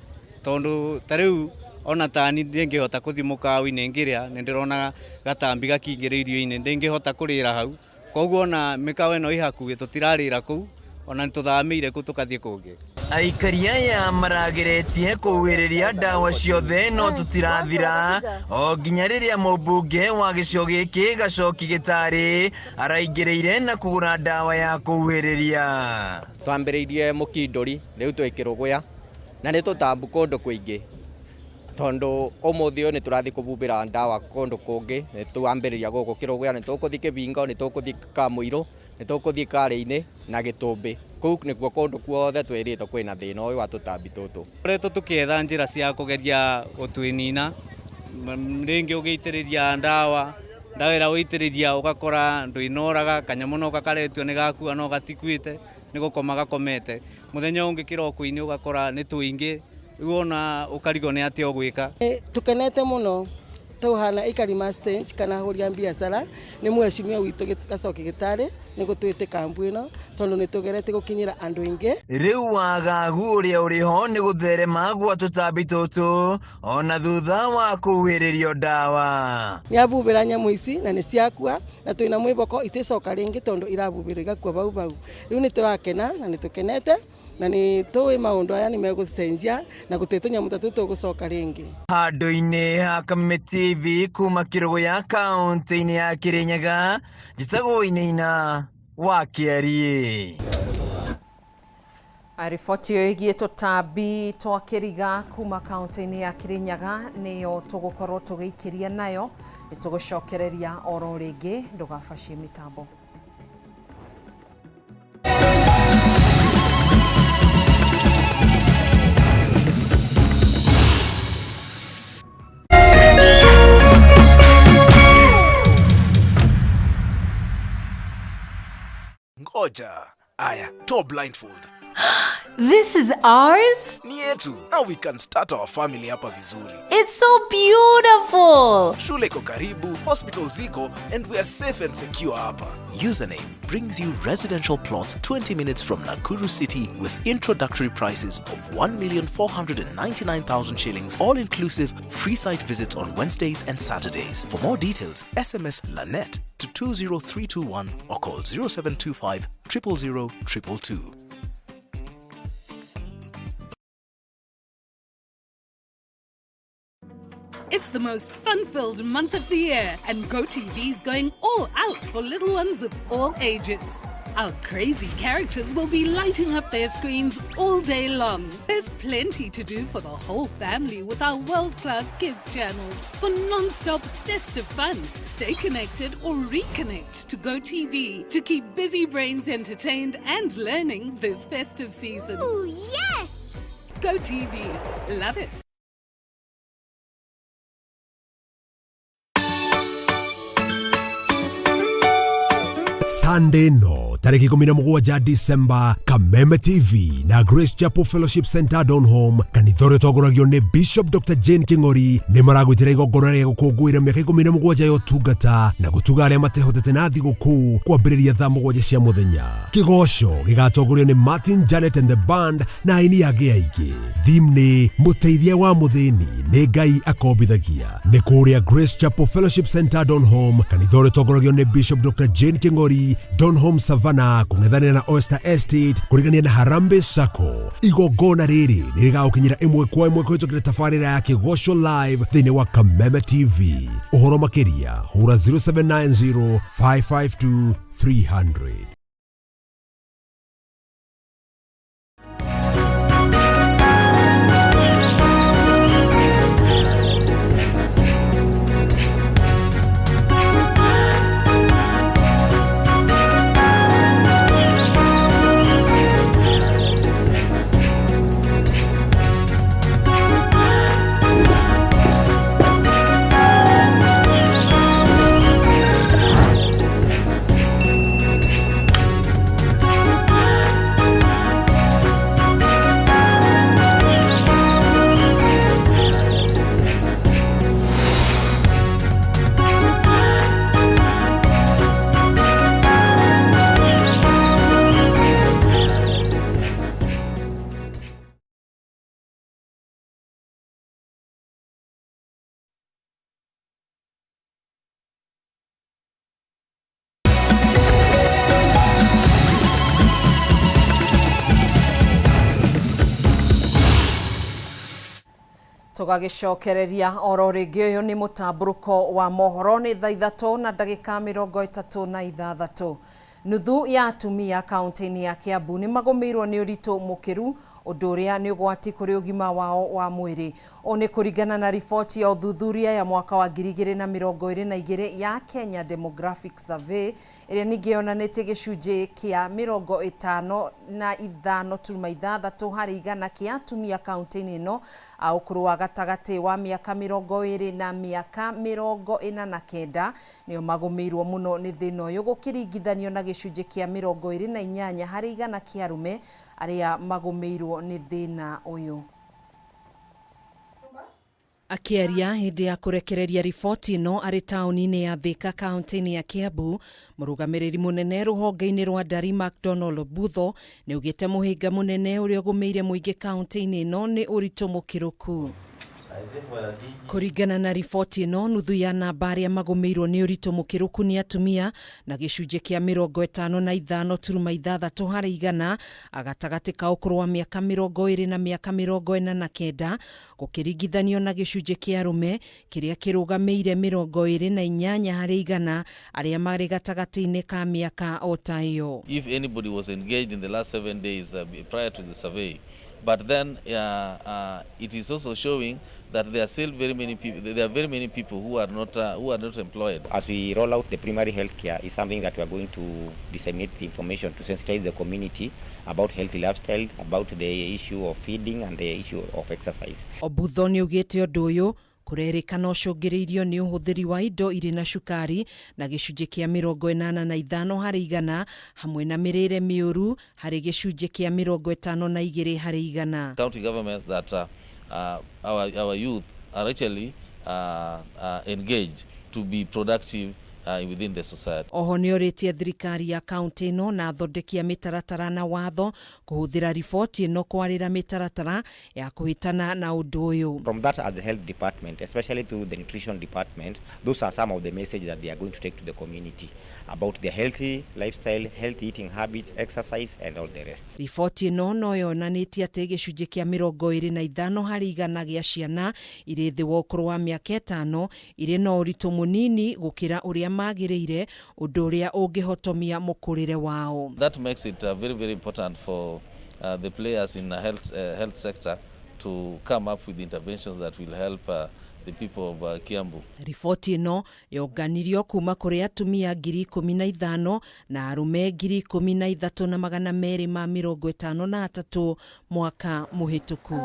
tondũ ta rĩu ona tani ndingĩhota kũthiĩ mũkawa-inĩ ngĩrĩa nĩ ndĩrona gatambi gakĩingĩra irio-inĩ ndingĩhota kũrĩra hau, koguo ona mĩkawa ĩno ĩ hakuhĩ tũtirarĩra kũu ona nĩtũthamĩire kũu tũkathiĩ kũngĩ. Aikari aya marageretie kũhuhĩrĩria ndawa ciothe no tũtirathira o nginya rĩrĩa mũmbunge wa gĩcigo gĩkĩ Gacoki Gĩtarĩ araingĩrĩire na kũgũra ndawa ya kũhuhĩrĩria. Twambĩrĩirie mũkindũri rĩu twĩ Kĩrũgũya na nĩ tũtambu kũndũ kũingĩ tondũ ũmũthĩ ũyũ nĩ tũrathiĩ kũbubĩra ndawa kũndũ kũngĩ, nĩ twambĩrĩria gũkũ Kĩrũgũya, nĩ tũkũthiĩ Kĩbingo, nĩ tũkũthiĩ Kamũirũ, nĩ tũkũthiĩ Karĩ-inĩ na Gĩtũmbĩ. Kũu nĩkuo kũndũ kuothe twĩrĩtwo kwĩna thĩna ũyũ wa tũtambi tũtũ. Tũkoretwo tũkĩetha njĩra cia kũgeria gũtwĩnina, rĩngĩ ũgĩitĩrĩria ndawa, ndawa ĩrĩa ũitĩrĩria ũgakora ndwĩnoraga, kanyamũ no gakaretio nĩ gakua no gatikuĩte, nĩ gũkoma gakomete. Mũthenya ũngĩ kĩroko-inĩ ũgakora nĩ tũingĩ, rĩu ona ũkarigwo nĩ atĩa ũgwĩka. Tũkenete mũno tũhana aikari ma stage kana ahũri a biacara nĩ mheshimiwa witũ Gacoki Gĩtarĩ nĩ gũtwĩte kambu ĩno tondũ nĩ tũgerete gũkinyĩra andũ aingĩ. Rĩu wagagu ũrĩa ũrĩ ho nĩ gũtherema gwa tũtambi tũtũ ona thutha wa kũhuhĩrĩrio ndawa. Nĩ abubĩra nyamũ ici na nĩ ciakua na twĩna mwĩboko iticoka rĩngĩ tondũ irabubĩrwo igakua bau bau. Rĩu nĩ tũrakena na nĩ tũkenete na nĩ tũĩ maũndũ aya nĩ megũcenjia na gũtirĩ tũnyamũ ta tũtũ tũgũcoka rĩngĩ. Handũ-inĩ ha Kameme TV kuma Kĩrũgũya kaũntĩ-inĩ ya Kĩrĩnyaga, njĩtagwo Wainaina wa Kĩariĩ. Riboti ĩyo ĩgiĩ tũtambi twa kĩriga kuma kaũntĩ-inĩ ya Kĩrĩnyaga nĩyo tũgũkorwo tũgĩikĩria nayo, nĩ tũgũcokereria oro rĩngĩ, ndũgabacie mĩtambo. Ngoja. Aya, toa blindfold. This is ours? Ni yetu. Now we can start our family hapa vizuri. It's so beautiful. Shule iko karibu, hospital ziko, and we are safe and secure hapa. Username brings you residential plots 20 minutes from Nakuru City with introductory prices of 1,499,000 shillings, all inclusive, free site visits on Wednesdays and Saturdays. For more details, SMS LANET to 20321 or call 0725 000 222. It's the most fun-filled month of the year, and GoTV's going all out for little ones of all ages. Our crazy characters will be lighting up their screens all day long. There's plenty to do for the whole family with our world-class kids channels. For non-stop festive fun, stay connected or reconnect to GoTV to keep busy brains entertained and learning this festive season. Ooh, yes! GoTV. Love it. Sunday no tarĩki 17 December, Kameme TV na Grace Chapel Fellowship Center Donholm, kanitha ũrĩa ũtongoragio nĩ Bishop Dr Jane King'ori nĩ maragwĩtĩra igongona rĩa gũkũngũĩra mĩaka 17 ya ũtungata na gũtuga arĩa matehotete na thigũkũ kwambĩrĩria thaa 7 cia mũthenya. Kĩgoco gĩgatongorio nĩ Martin Janet and the band na aini angĩ aingĩ. Theme nĩ mũteithia wa mũthĩni nĩ Ngai akombithagia. Nĩ kũrĩa Grace Chapel Fellowship Center Donholm, kanitha ũrĩa ũtongoragio nĩ Bishop Dr Jane King'ori, Donholm Savannah. Savana kũng'ethanĩra na Oyster Estate kũrigania na Harambee Sacco. Igongona rĩrĩ nĩ rĩgagũkinyĩra ĩmwe kwa ĩmwe kũhĩtũkĩra tabarĩra ya Kĩgoco Live thĩinĩ wa Kameme TV. Ũhoro makĩria hũra 0790 552 300. Tũgagĩcokereria oro rĩngĩ ũyũ nĩ mũtambũrũko wa mohoro nĩ thaa 3 na ndagĩka 36. Nuthu ya atumia kaunti-inĩ ya Kiambu nĩ magũmĩirwo nĩ ũritũ mũkĩru, ũndũ ũrĩa nĩ ũgwati kũrĩ ũgima wao wa mwĩrĩ. Ũũ nĩ kũringana na riboti ya ũthuthuria ya mwaka wa 2022 ya Kenya Demographic Survey ĩrĩa ningĩ yonanĩtie gĩcunjĩ kĩa 55.6 harĩ igana kĩa atumia kaunti-inĩ ĩno a ũkũrũ wa gatagatĩ wa mĩaka 20 na mĩaka 49 nĩo magũmĩirwo mũno nĩ thĩna ũyũ gũkĩringithanio na gĩcunjĩ kĩa 28 harĩ igana kĩa arũme arĩa magũmĩirwo nĩ thĩna ũyũ. Akĩaria hĩndĩ ya kũrekereria riboti ĩno arĩ taũni-inĩ ya Thika kaunti-inĩ ya Kiambu, mũrũgamĩrĩri mũnene rũhonge-inĩ rwa Ndari McDonald Obutho nĩ augĩte mũhĩnga mũnene ũrĩa ũgũmĩire mũingĩ kaunti-inĩ ĩno nĩ ũritũ mũkĩrũku. Kũringana na riboti ĩno, nuthu ya namba arĩa magũmĩirwo nĩ ũritũ mũkĩrũku nĩ atumia na gĩcunjĩ kĩa 55.6 harĩ igana gatagatĩ ka ũkũrũ wa mĩaka 20 na mĩaka 49 gũkĩringithanio na gĩcunjĩ kĩa arũme kĩrĩa kĩrũgamĩire 28 harĩ igana arĩa marĩ gatagatĩ-inĩ ka mĩaka o ta ĩyo. If anybody was engaged in the last 7 days prior to the survey, but then it is also showing that there are still very many people. There are very many people who are not employed. As we roll out the primary health care, is something that we are going to disseminate the information to sensitize the community about healthy lifestyle, about the issue of feeding and the issue of exercise. Obutho nĩ augĩte ũndũ ũyũ kũrerĩkana ũcũngĩrĩirio nĩ ũhũthĩri wa indo irĩ na cukari na gĩcunjĩ kĩa 85 harĩ igana hamwe na mĩrĩre mĩũru harĩ gĩcunjĩ kĩa 52 harĩ igana. County government that our youth are actually engaged to be productive within the society. Oho nĩ orĩtie thirikari ya kaunti ĩno na athondeki a mĩtaratara na watho kũhũthĩra riboti ĩno kwarĩra mĩtaratara ya kũhĩtana na ũndũ ũyũ. From that, as the health department, especially through the nutrition department, those are some of the messages that they are going to take to the community about their healthy lifestyle, healthy eating habits, exercise and all the rest. Riboti ĩno no yonanĩtie atĩ gĩcunjĩ kĩa 25 harĩ igana gĩa ciana irĩ thĩ wa ũkũrũ wa mĩaka 5 irĩ na ũritũ mũnini gũkĩra ũrĩa magĩrĩire, ũndũ ũrĩa ũngĩhotomia mũkũrĩre wao. That makes it very, very important for the players in the health sector to come up with interventions that will help the people of Kiambu. Riboti ĩno yonganirio kuma kũrĩ atumia 15,000 na arũme 13,253 mwaka mũhĩtũku.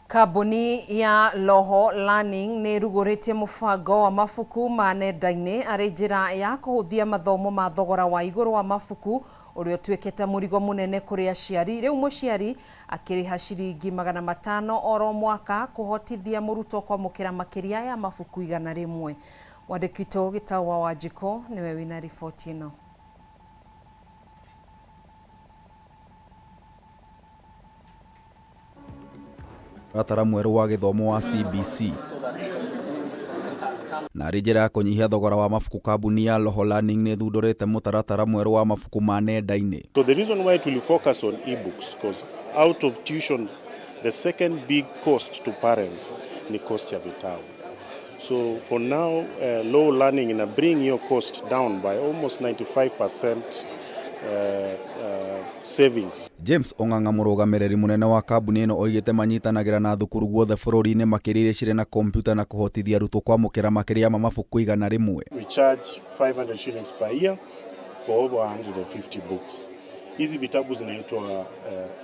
Kambuni ya Loho Learning nĩ ĩrugũrĩtie mũbango wa mabuku ma nenda-inĩ arĩ njĩra ya kũhũthia mathomo ma thogora wa igũrũ wa mabuku ũrĩa ũtuĩkĩte mũrigo mũnene kũrĩ aciari. Rĩu mũciari akĩrĩha ciringi 500 oro mwaka kũhotithia mũrutwo kwamũkĩra makĩria ya mabuku 100. Mwandĩki witũ Gĩtau wa Wanjikũ nĩwe wĩna riboti ĩno. Mũtaratara mwerũ wa gĩthomo wa CBC. Na arĩ njĩra ya kũnyihia thogora wa mabuku, kambuni ya Roho Learning nĩ ĩthundũrĩte mũtaratara mwerũ wa mabuku ma nenda-inĩ. So the reason why it will focus on ebooks, because out of tuition, the second big cost to parents ni cost ya vitabu. So for now, Low Learning ina bring your cost down by almost 95% savings. James Ong'ang'a, mũrũgamĩrĩri mũnene wa kambuni ĩno, oigĩte manyitanagĩra na thukuru guothe bũrũri-inĩ, makĩria iria cirĩ na kompiuta, na kũhotithia arutwo kwamũkĩra makĩria ma mabuku 100. We charge 500 shillings per year for over 150 books. Hizi vitabu zinaitwa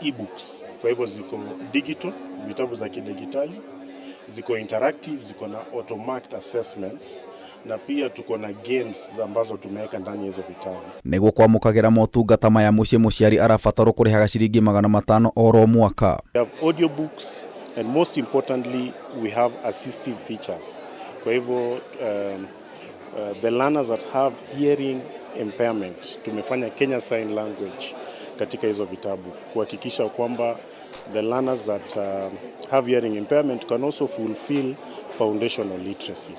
e-books, kwa hivyo ziko digital, vitabu za kidigitali, ziko interactive, ziko na auto-marked assessments na pia tuko na games ambazo tumeweka ndani ya hizo vitabu. Nĩguo kwamũkagĩra motungata maya mũciĩ, mũciari arabatarwo kũrĩhaga ciringi 500 oro mwaka. We have audiobooks and most importantly we have assistive features. Kwa hivyo the learners that have hearing impairment, tumefanya Kenya Sign Language katika hizo vitabu kuhakikisha kwamba the learners that have hearing impairment can also fulfill foundational literacy.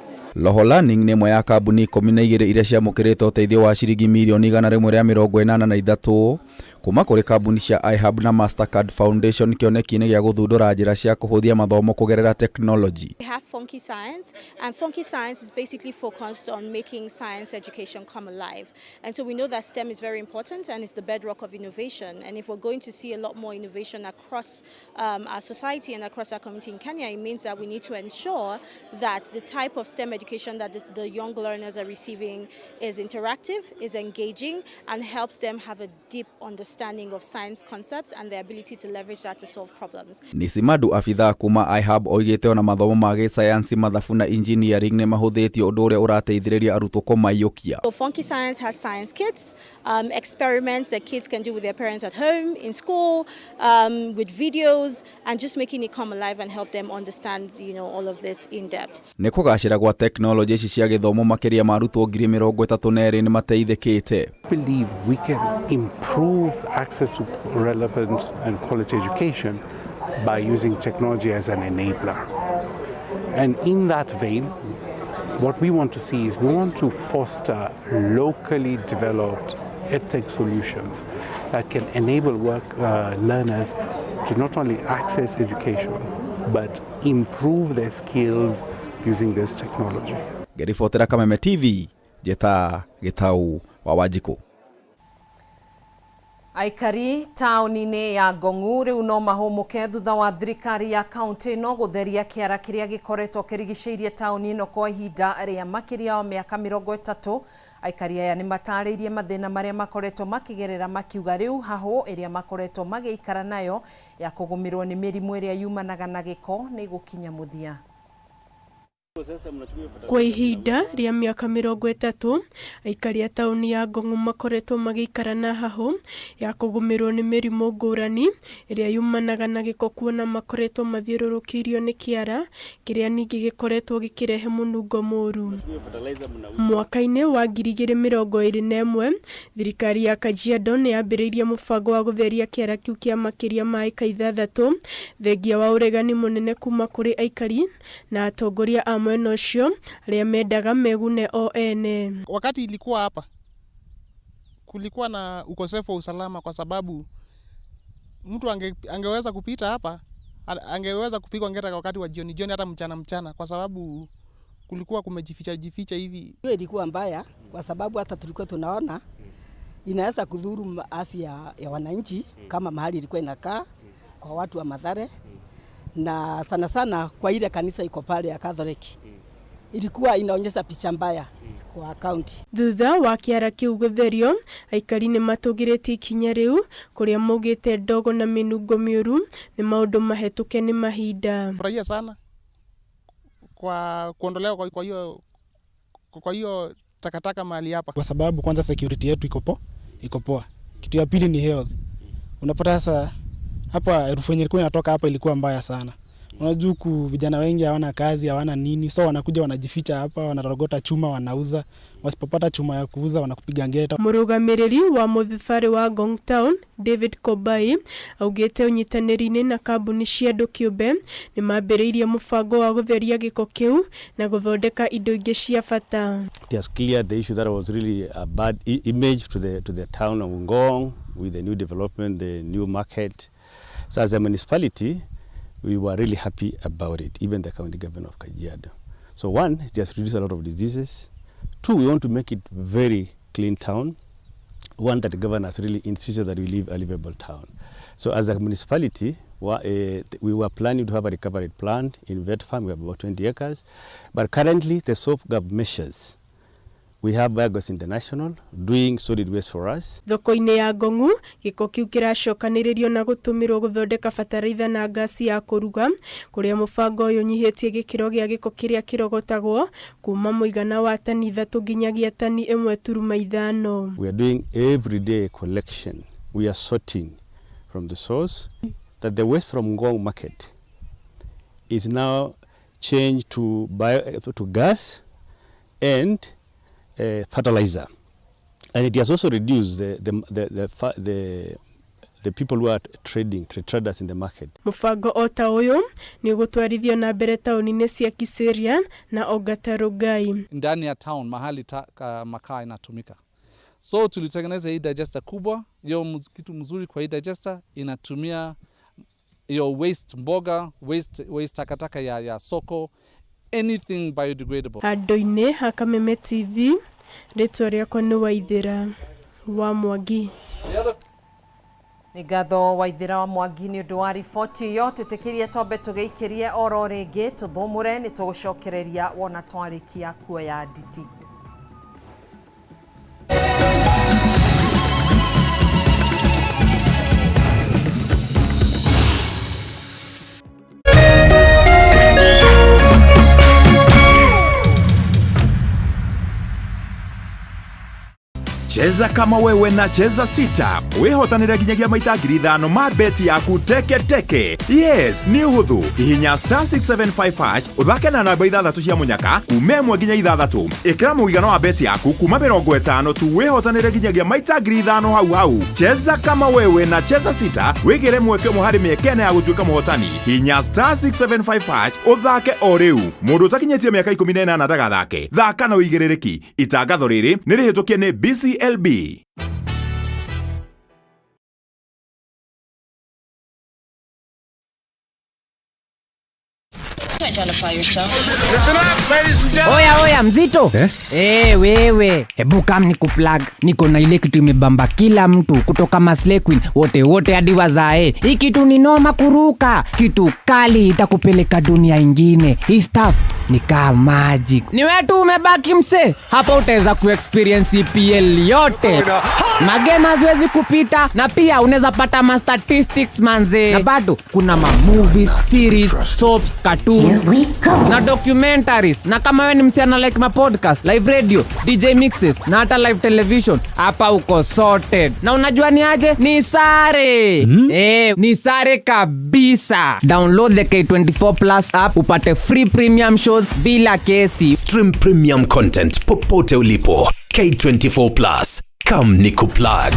Roho Learning nĩ ĩmwe ya kambuni 12 iria ciamũkĩrĩte ũteithio wa ciringi mirioni 183 kuma kũrĩ kambuni cia iHub na Mastercard Foundation kĩoneki-inĩ gĩa gũthundũra njĩra cia kũhũthia mathomo kũgerera tekinoronjĩ. We have Funky Science, and Funky Science is basically focused on making science education come alive. And so we know that STEM is very important and it's the bedrock of innovation. And if we're going to see a lot more innovation across our society and across our community in Kenya, it means that we need to ensure that the type of STEM education that the young learners are receiving is interactive, is engaging, and helps them have a deep understanding of science concepts and their ability to leverage that to solve problems. Nisimadu, abithaa kuma iHub, oigĩte ona mathomo ma gĩcayanci, mathabu na engineering nĩ mahũthĩtio, ũndũ ũrĩa ũrateithĩrĩria arutwo kũmaiyũkia. So Funky Science has science kits, experiments that kids can do with their parents at home, in school, with videos, and just making it come alive and help them understand all of this in depth. Nĩ kũgacĩra gwa tekinoronjĩ ici cia gĩthomo, makĩria ma arutwo 32,000 nĩ mateithĩkĩte. Believe we can improve access to relevant and quality education by using technology as an enabler. And in that vein, what we want to see is we want to foster locally developed edtech solutions that can enable learners to not only access education but improve their skills using this technology. Ngĩribotera Kameme TV, njĩta Gĩtau wa Wanjikũ. Aikari taũni-inĩ ya Ngong'u rĩu no mahũmũke thutha wa thirikari ya kaunti ĩno gũtheria kĩara kĩrĩa gĩkoretwo kĩrigicĩirie taũni ĩno kwa ihinda rĩa makĩria wa mĩaka 30. Aikari aya nĩ matarĩirie mathĩna marĩa makoretwo makĩgerera, makiuga rĩu hahũ ĩrĩa makoretwo magĩikara nayo ya kũgũmĩrwo nĩ mĩrimũ ĩrĩa yumanaga na gĩko nĩ gũkinya mũthia. Kwa ihinda rĩa mĩaka 30, aikari a taũni ya Ngong'u makoretwo magĩikara na hahũ ya kũgũmĩrwo nĩ mĩrimũ ngũrani ĩrĩa yumanaga na gĩko, kuona makoretwo mathiũrũrũkĩirio nĩ kĩara kĩrĩa ningĩ gĩkoretwo gĩkĩrehe mũnungo mũru. Mwaka-inĩ wa 2021, thirikari ya Kajiado nĩ yambĩrĩirie mũbango wa gũtheria kĩara kĩu kĩa makĩria ma ĩka 6, thengia wa ũregani mũnene kuma kũrĩ aikari na atongoria a mwena ũcio arĩa mendaga megune o ene. Wakati ilikuwa hapa kulikuwa na ukosefu wa usalama, kwa sababu mtu angeweza kupita hapa, angeweza kupigwa ngeta wakati wa jioni jioni, hata mchana mchana, kwa sababu kulikuwa kumejificha jificha hivi. Hiyo ilikuwa mbaya kwa sababu hata tulikuwa tunaona inaweza kudhuru afya ya wananchi kama mahali ilikuwa inakaa kwa watu wa Mathare, na sana sana kwa ile kanisa iko pale ya Catholic. Ilikuwa inaonyesha picha mbaya kwa county. Thutha wa kĩara kĩu gũtherio, aikari nĩ matũgĩrĩtie ikinya rĩu, kũrĩa maugĩte ndogo na mĩnungo mĩũru nĩ maũndũ mahĩtũke nĩ mahinda. Furahia sana kwa kuondolewa kwa hiyo takataka mahali hapa, kwa sababu kwanza security yetu iko poa. Kitu ya pili ni health. Unapata sasa hapa harufu yenye ilikuwa inatoka hapa ilikuwa mbaya sana. Unajua huku vijana wengi hawana kazi, hawana nini, so wanakuja wanajificha hapa, wanarogota chuma wanauza. Wasipopata chuma ya kuuza wanakupiga ngeta. Mũrũgamĩrĩri wa mũthibarĩ wa Ngong Town David Kobai augĩte ũnyitanĩri-inĩ na kambuni cia andũ kĩũmbe nĩ mambĩrĩirie mũbango wa gũtheria gĩko kĩu na gũthondeka indo ingĩ cia bata. It has cleared the issue that was really a bad image to the town of Ngong with the new development, the new market. So as a municipality, we were really happy about it, even the county government of Kajiado. So one, it has reduced a lot of diseases. Two, we want to make it very clean town. One, that the governor has really insisted that we live a livable town. So as a municipality, we were planning to have a recovery plant in Vet Farm. We have about 20 acres. But currently, the stopgap measures, we have Biogas International doing solid waste for us. Thoko-inĩ ya Ngong'u gĩko kĩu kĩracokanĩrĩrio na gũtũmĩrwo gũthondeka bataraitha na ngasi ya kũruga, kũrĩa mũbango ũyũ ũnyihĩtie gĩkĩro gĩa gĩko kĩrĩa kĩrogotagwo kuma mũigana wa tani 3 nginyagia tani 1.5. We are doing everyday collection. We are sorting from the source that the waste from Ngong market is now changed to gas and fertilizer. And it has also reduced the people who are trading, the traders in the market. Mũbango o ta ũyũ nĩ ũgũtwarithio na mbere taũni-inĩ cia Kiserian na Ongata Rongai. Ndani ya town mahali makaa inatumika. So tulitengeneza hii digester kubwa. Hiyo kitu mzuri kwa hii digester, inatumia hiyo waste mboga, waste takataka ya soko, anything biodegradable. Handũ-inĩ ha Kameme TV, rĩtwa rĩakwa nĩ Waithĩra wa Mwangi. Nĩ ngatho Waithĩra wa Mwangi nĩ ũndũ wa riboti ĩyo. Tũtĩkĩrie twambe tũgĩikĩrie oro rĩngĩ tũthũmũre, nĩ tũgũcokereria wona twarĩkia kuoya nditi. Cheza kama wewe na Cheza Sita wihotanire nginyagia maita 5,000 ma beti yaku teke teke. Yes, nĩ ũhũthũ. Hihinya *675# ũthake na namba 6 cia mũnyaka kuma 1 nginya 6. Ĩkĩra mũigana wa beti yaku kuma 50 tu wĩhotanĩre nginyagia maita 5,000 hau hau. Cheza kama wewe na Cheza Sita wĩgĩre mweke ũmwe harĩ mĩeke ĩna ya gũtuĩka mũhotani. Hihinya *675# ũthake o rĩu. Mũndũ ũtakinyĩtie mĩaka 18 ndagathake. Thaka na ũigĩrĩrĩki. Itangatho rĩrĩ nĩ rĩhĩtũkie nĩ BCLB. Identify yourself. Oya oya mzito eh? Eh, wewe hebu kam nikuplug, niko na ile kitu imebamba kila mtu kutoka maslay queen wote wote hadi wazae. Hii kitu ni noma kuruka, kitu kali itakupeleka dunia ingine. Hii stuff ni kama magic. Ni wewe tu umebaki mse, hapa utaweza kuexperience EPL yote, magame haziwezi kupita, na pia unaweza pata ma statistics manze, na bado kuna ma movies, series, soaps, cartoons na documentaries. Na kama wewe ni msichana like ma podcast, live radio, DJ mixes na hata live television, hapa uko sorted. Na unajua ni aje? Ni sare. Eh, ni sare kabisa. Download the K24 Plus app upate free premium shows bila kesi. Stream premium content popote ulipo. K24 Plus. Come nikuplug.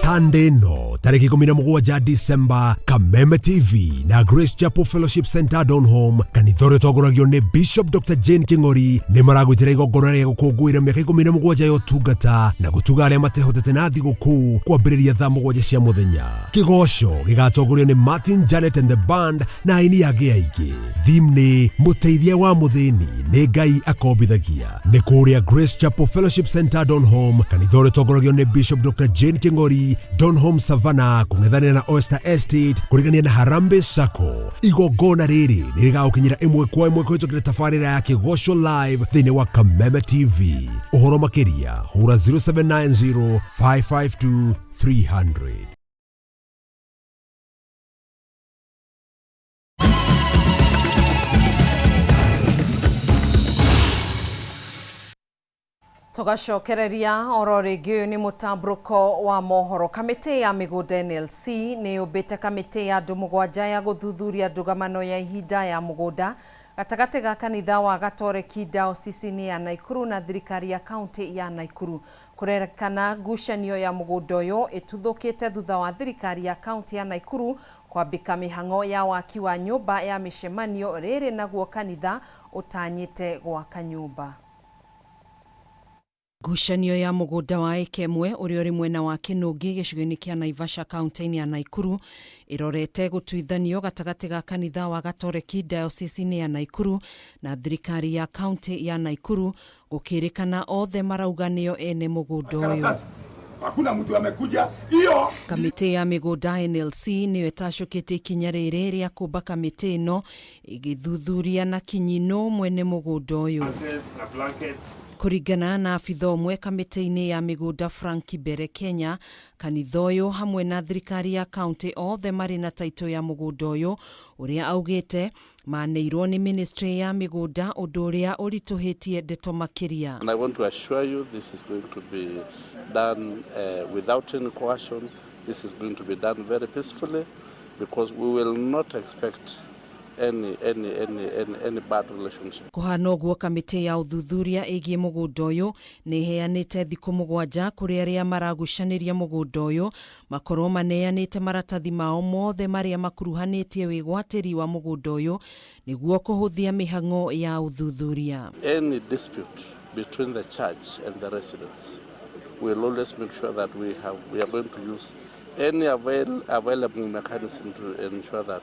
Sunday no tarĩki 17 December, Kameme TV na Grace Chapel Fellowship Center Donholm, kanitha ũrĩa ũtongoragio nĩ Bishop Dr Jane King'ori, nĩ maragwĩtĩra igongona rĩa gũkũngũĩra mĩaka 17 ya ũtungata na gũtuga arĩa matehotete na thigũkũ kwambĩrĩria thaa 7 cia mũthenya. Kĩgoco gĩgatongorio nĩ Martin Janet and the band na aini angĩ aingĩ. Theme nĩ mũteithia wa mũthĩni nĩ Ngai akombithagia. Nĩ kũrĩa Grace Chapel Fellowship Center Donholm, kanitha ũrĩa ũtongoragio nĩ Bishop Dr Jane King'ori, Donholm Savannah, kũng'ethanĩra na Oyster Estate, kũrigania na Harambee Sacco. Igongona rĩrĩ nĩ rĩgagũkinyĩra ĩmwe kwa ĩmwe kũhĩtũkĩra tabarĩra ya Kĩgoco Live thĩinĩ wa Kameme TV. Ũhoro makĩria hũra 0790 552 300. Tũgacokereria oro rĩngĩ, ũyũ nĩ mũtambũrũko wa mohoro. Kamĩtĩ ya mĩgũnda NLC nĩ yũmbĩte kamĩtĩ ya andũ 7 ya gũthuthuria ndũgamano ya ihinda ya mũgũnda gatagatĩ ga kanitha wa Gatoreki diocese ya Nakuru na thirikari ya kaunti ya Nakuru. Kũrerekana ngucanio ya mũgũnda ũyũ ĩtuthũkĩte thutha wa thirikari ya kaunti ya Nakuru kwambĩka mĩhang'o ya waki wa nyũmba ya mĩcemanio rĩrĩ naguo kanitha ũtanyĩte gwaka nyũmba. Ngucanio ya mũgũnda wa ĩka ĩmwe ũrĩa ũrĩ mwena wa Kĩnũngĩ gĩcigo-inĩ kĩa Naivasha kaunti-inĩ ya Nakuru ĩrorete gũtuithanio gatagatĩ ga kanitha wa Gatoreki diocese ya Nakuru na thirikari ya kaunti ya Nakuru, gũkĩrĩkana othe marauga nĩo ene mũgũnda ũyũ. Hakuna mtu amekuja hiyo. Kamĩtĩ ya mĩgũnda NLC nĩyo ĩtacũkĩtie ikinya rĩrĩ rĩa kũmba kamĩtĩ ĩno ĩgĩthuthuria na kinyi nũ mwene mũgũnda ũyũ. Kũringana na abitha ũmwe kamĩtĩ-inĩ ya mĩgũnda Frank Kibere Kenya, kanitha ũyũ hamwe na thirikari ya kaunti othe marĩ na taitũ ya mũgũnda ũyũ ũrĩa augĩte maneirwo nĩ ministry ya mĩgũnda, ũndũ ũrĩa ũritũhĩtie ndeto makĩria. And I want to assure you this is going to be done without any coercion. This is going to be done very peacefully because we will not expect any bad relationship. Kũhana ũguo, kamĩtĩ ya ũthuthuria ĩgiĩ mũgũnda ũyũ nĩ ĩheanĩte thikũ 7 kũrĩ arĩa maragucanĩria mũgũnda ũyũ makorwo maneanĩte maratathi mao mothe marĩa makuruhanĩtie wĩgwatĩri wa mũgũnda ũyũ nĩguo kũhũthia mĩhang'o ya ũthuthuria. Any dispute between the church and the residents, we'll always make sure that we are going to use any available mechanism to ensure that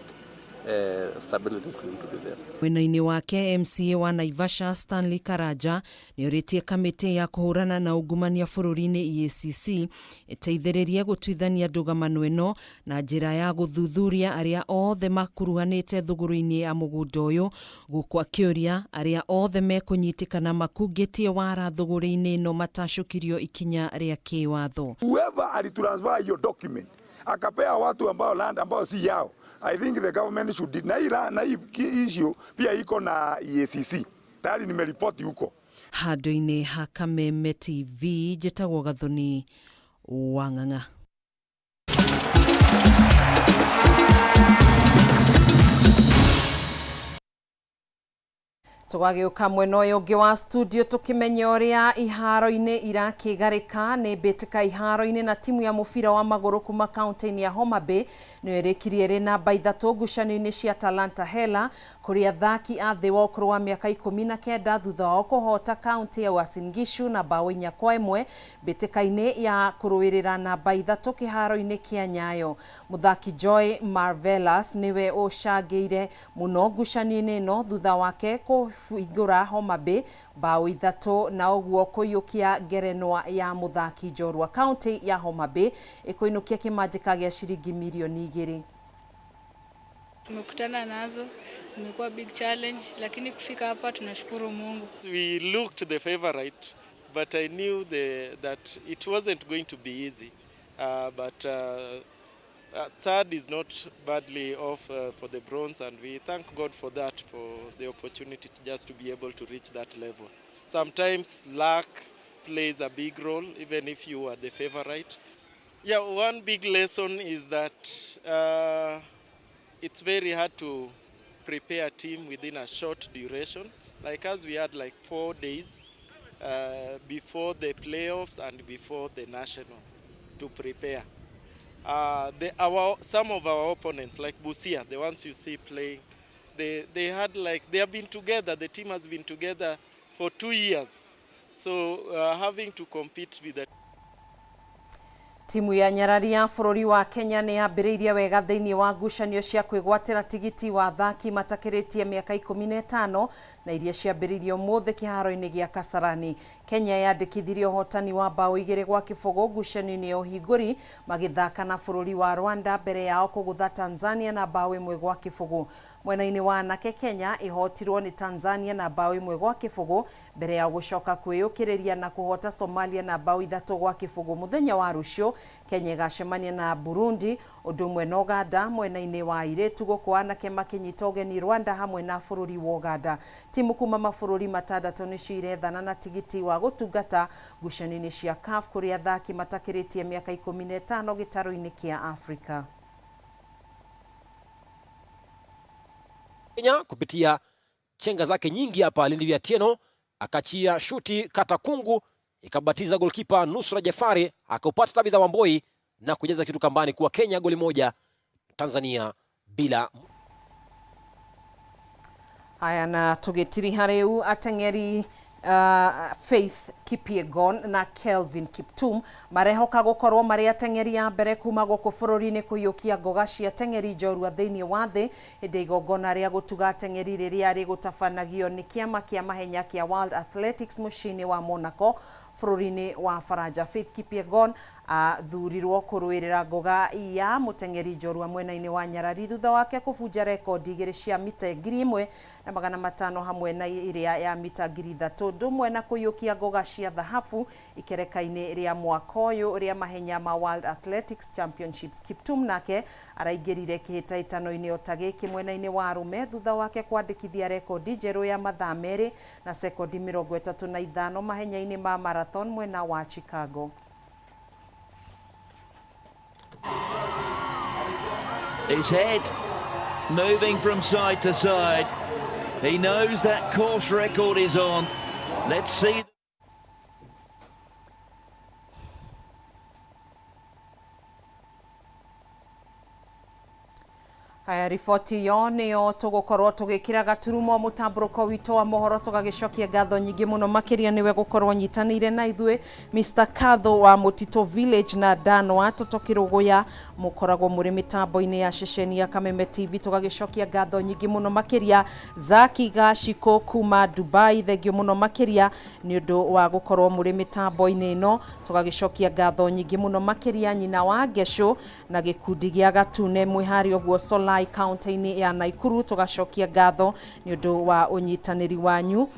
stability is going to be there. Mwena-inĩ wake, MCA wa Naivasha Stanley Karanja nĩ orĩtie kamĩtĩ ya kũhũrana na ungumania bũrũri-inĩ EACC ĩteithĩrĩrie gũtuithania ndũgamano ĩno na njĩra ya gũthuthuria arĩa othe makuruhanĩte thũgũrĩ-inĩ ya mũgũnda ũyũ, gũkũ akĩũria arĩa othe mekũnyitĩkana makungĩtie wara thũgũrĩ-inĩ ĩno matacũkirio ikinya rĩa kĩwatho. Whoever alitransfer hiyo document akapea watu ambao land ambao si yao, I think the government should, na hii issue pia iko na EACC, tayari nimeripoti huko. Handũ-inĩ ha Kameme TV, njĩtagwo Gathoni wa Ng'ang'a. Tũgagĩũka mwena ũyũ ũngĩ wa studio tũkĩmenya ũrĩa iharo-inĩ irakĩgarĩka nĩ mbĩtĩka iharo-inĩ, na timu ya mũbira wa magũrũ kuma kaunti-inĩ ya Homa Bay nĩyo ĩrĩkirie ĩrĩ namba 3 ngucanio-inĩ cia Talanta Hela kũrĩ athaki a thĩ wa ũkũrũ wa mĩaka 19 thutha wao kũhota kaunti ya Uasin Gishu na bao 4-1 mbĩtĩka-inĩ ya kũrũĩrĩra namba 3 kĩharo-inĩ kĩa Nyayo. Mũthaki Joy Marvelous nĩwe ũcangĩire mũno ngucanio-inĩ ĩno thutha wake kũhingũra Homa Bay bao 3 na ũguo kũiyũkia ngerenwa ya mũthaki njorua. Kaunti ya Homa Bay ĩkũinũkia kĩmanjĩka gĩa ciringi mirioni 2. Tumekutana nazo, zimekuwa big challenge, lakini kufika hapa tunashukuru Mungu. We looked the favorite, but I knew that it wasn't going to be easy. But third is not badly off for the bronze, and we thank God for that, for the opportunity to just to be able to reach that level. Sometimes luck plays a big role, even if you are the favorite. Yeah, one big lesson is that it's very hard to prepare a team within a short duration. Like us, we had like 4 days before the playoffs and before the nationals to prepare. Some of our opponents, like Busia, the ones you see playing, they had like, they have been together, the team has been together for 2 years. So having to compete with the Timu ya nyarari ya bũrũri wa Kenya nĩ yambĩrĩirie wega thĩinĩ wa ngucanio cia kwĩgwatĩra tigiti wa athaki matakĩrĩtie mĩaka 15 na iria ciambĩrĩirie ũmũthĩ kĩharo-inĩ gĩa Kasarani. Kenya yandĩkithirie ũhotani wa bao 2-0 ngucanio-inĩ ya ũhingũri magĩthaka na bũrũri wa Rwanda mbere yao kũgũtha Tanzania na bao 1-0. Mwena-inĩ wa anake Kenya ĩhotirwo nĩ Tanzania na bao 1-0 mbere ya gũcoka kwĩyũkĩrĩria na kũhota Somalia na bao 3-0. Mũthenya wa rũciũ Kenya ĩgacemania na Burundi ũndũ ũmwe na Uganda. Mwena-inĩ wa airĩtu gũkũ anake makĩnyita ũgeni Rwanda hamwe na bũrũri wa Uganda. Timu kuma mabũrũri matandatũ nĩcio irethana na tigiti wa gũtungata ngucanio-inĩ cia CAF kũrĩ athaki matakĩrĩtie mĩaka 15 gĩtarũ-inĩ kĩa Afrika. Kenya kupitia chenga zake nyingi hapa Lindi Atieno akachia shuti kata kungu ikabatiza golkipa Nusra Jafari akaupata Tabitha Wamboi na kujaza kitu kambani kuwa Kenya goli 1 Tanzania bila. Haya na tũgĩtiriha rĩu ateng'eri Faith Kipyegon na Kelvin Kiptum marehoka gũkorwo marĩ ateng'eri a mbere kuma gũkũ bũrũri-inĩ kũiyũkia ngoga cia ateng'eri njorua thĩinĩ wa thĩ hĩndĩ igongona rĩa gũtuga ateng'eri rĩrĩa rĩgũtabanagio nĩ kĩama kĩa mahenya kĩa World Athletics mũciĩ-inĩ wa Monaco bũrũri-inĩ wa Faranja. Faith Kipyegon athurirwo kũrũĩrĩra ngoga ya mũteng'eri njorua mwena-inĩ wa Nyarari thutha wake kũbunja rekondi 2 cia mita 1500 hamwe na ĩrĩa ya mita 3000 ũndũ ũmwe na kũiyũkia ngoga cia thahabu ikereka-inĩ rĩa mwaka ũyũ rĩa mahenya ma World Athletics Championships. Kiptum nake araingĩrire kĩhĩtahĩtano-inĩ o ta gĩkĩ mwena-inĩ wa arũme thutha wake kwandĩkithia rekondi njerũ ya mathaa 2 na sekondi 35 mahenya-inĩ ma marathon mwena wa Chicago. His head moving from side to side. He knows that course record is on. Let's see. Haya, riboti iyo niyo tugukorwo tugikira gaturumo mutamburuko witũ wa mohoro tugagicokia ngatho nyingĩ mũno makĩria niwe gukorwo nyitanĩire na ithuĩ Mr. Katho wa Mutito Village na Dan wa Toto Kĩrũgũya mũkoragwo mũrĩ mĩtambo-inĩ ya ceceni ya Kameme TV. Tugagicokia ngatho nyingĩ mũno makĩria Zaki Gaciko kuma Dubai, thengio mũno makĩria nĩ ũndũ wa gũkorwo mũrĩ mĩtambo-inĩ ĩno. Tugagicokia ngatho nyingĩ mũno makĩria nyina wa Ngesho na gĩkundi gĩa Gatune mwĩ harĩa ũguo Solai kaunti-inĩ ya Nakuru. Tugacokia ngatho nĩ ũndũ wa ũnyitanĩri wanyu.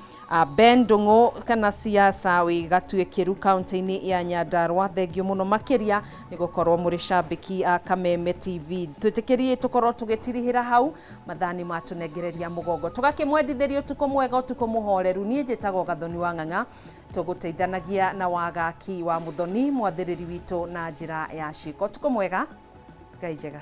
Ben Ndung'u kana siasa wĩ Gatuĩkĩru kaunti-inĩ ya Nyandarua, thengio mũno makĩria nĩ gũkorwo mũrĩ cambĩki a Kameme TV. Twĩtĩkĩrie tũkorwo tũgĩtirihĩra hau mathani matũnengereria mũgongo, tũgakĩmwendithĩria ũtukũ mwega, ũtukũ mũhoreru. Niĩ njĩtagwo Gathoni wa Ng'ang'a, tũgũteithanagia na Wagaki wa Mũthoni mwathĩrĩri witũ na njĩra ya ciĩko. Ũtukũ mwega, Ngai njega.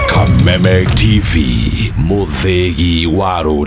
Kameme TV, mũthĩgi wa rũrĩrĩ.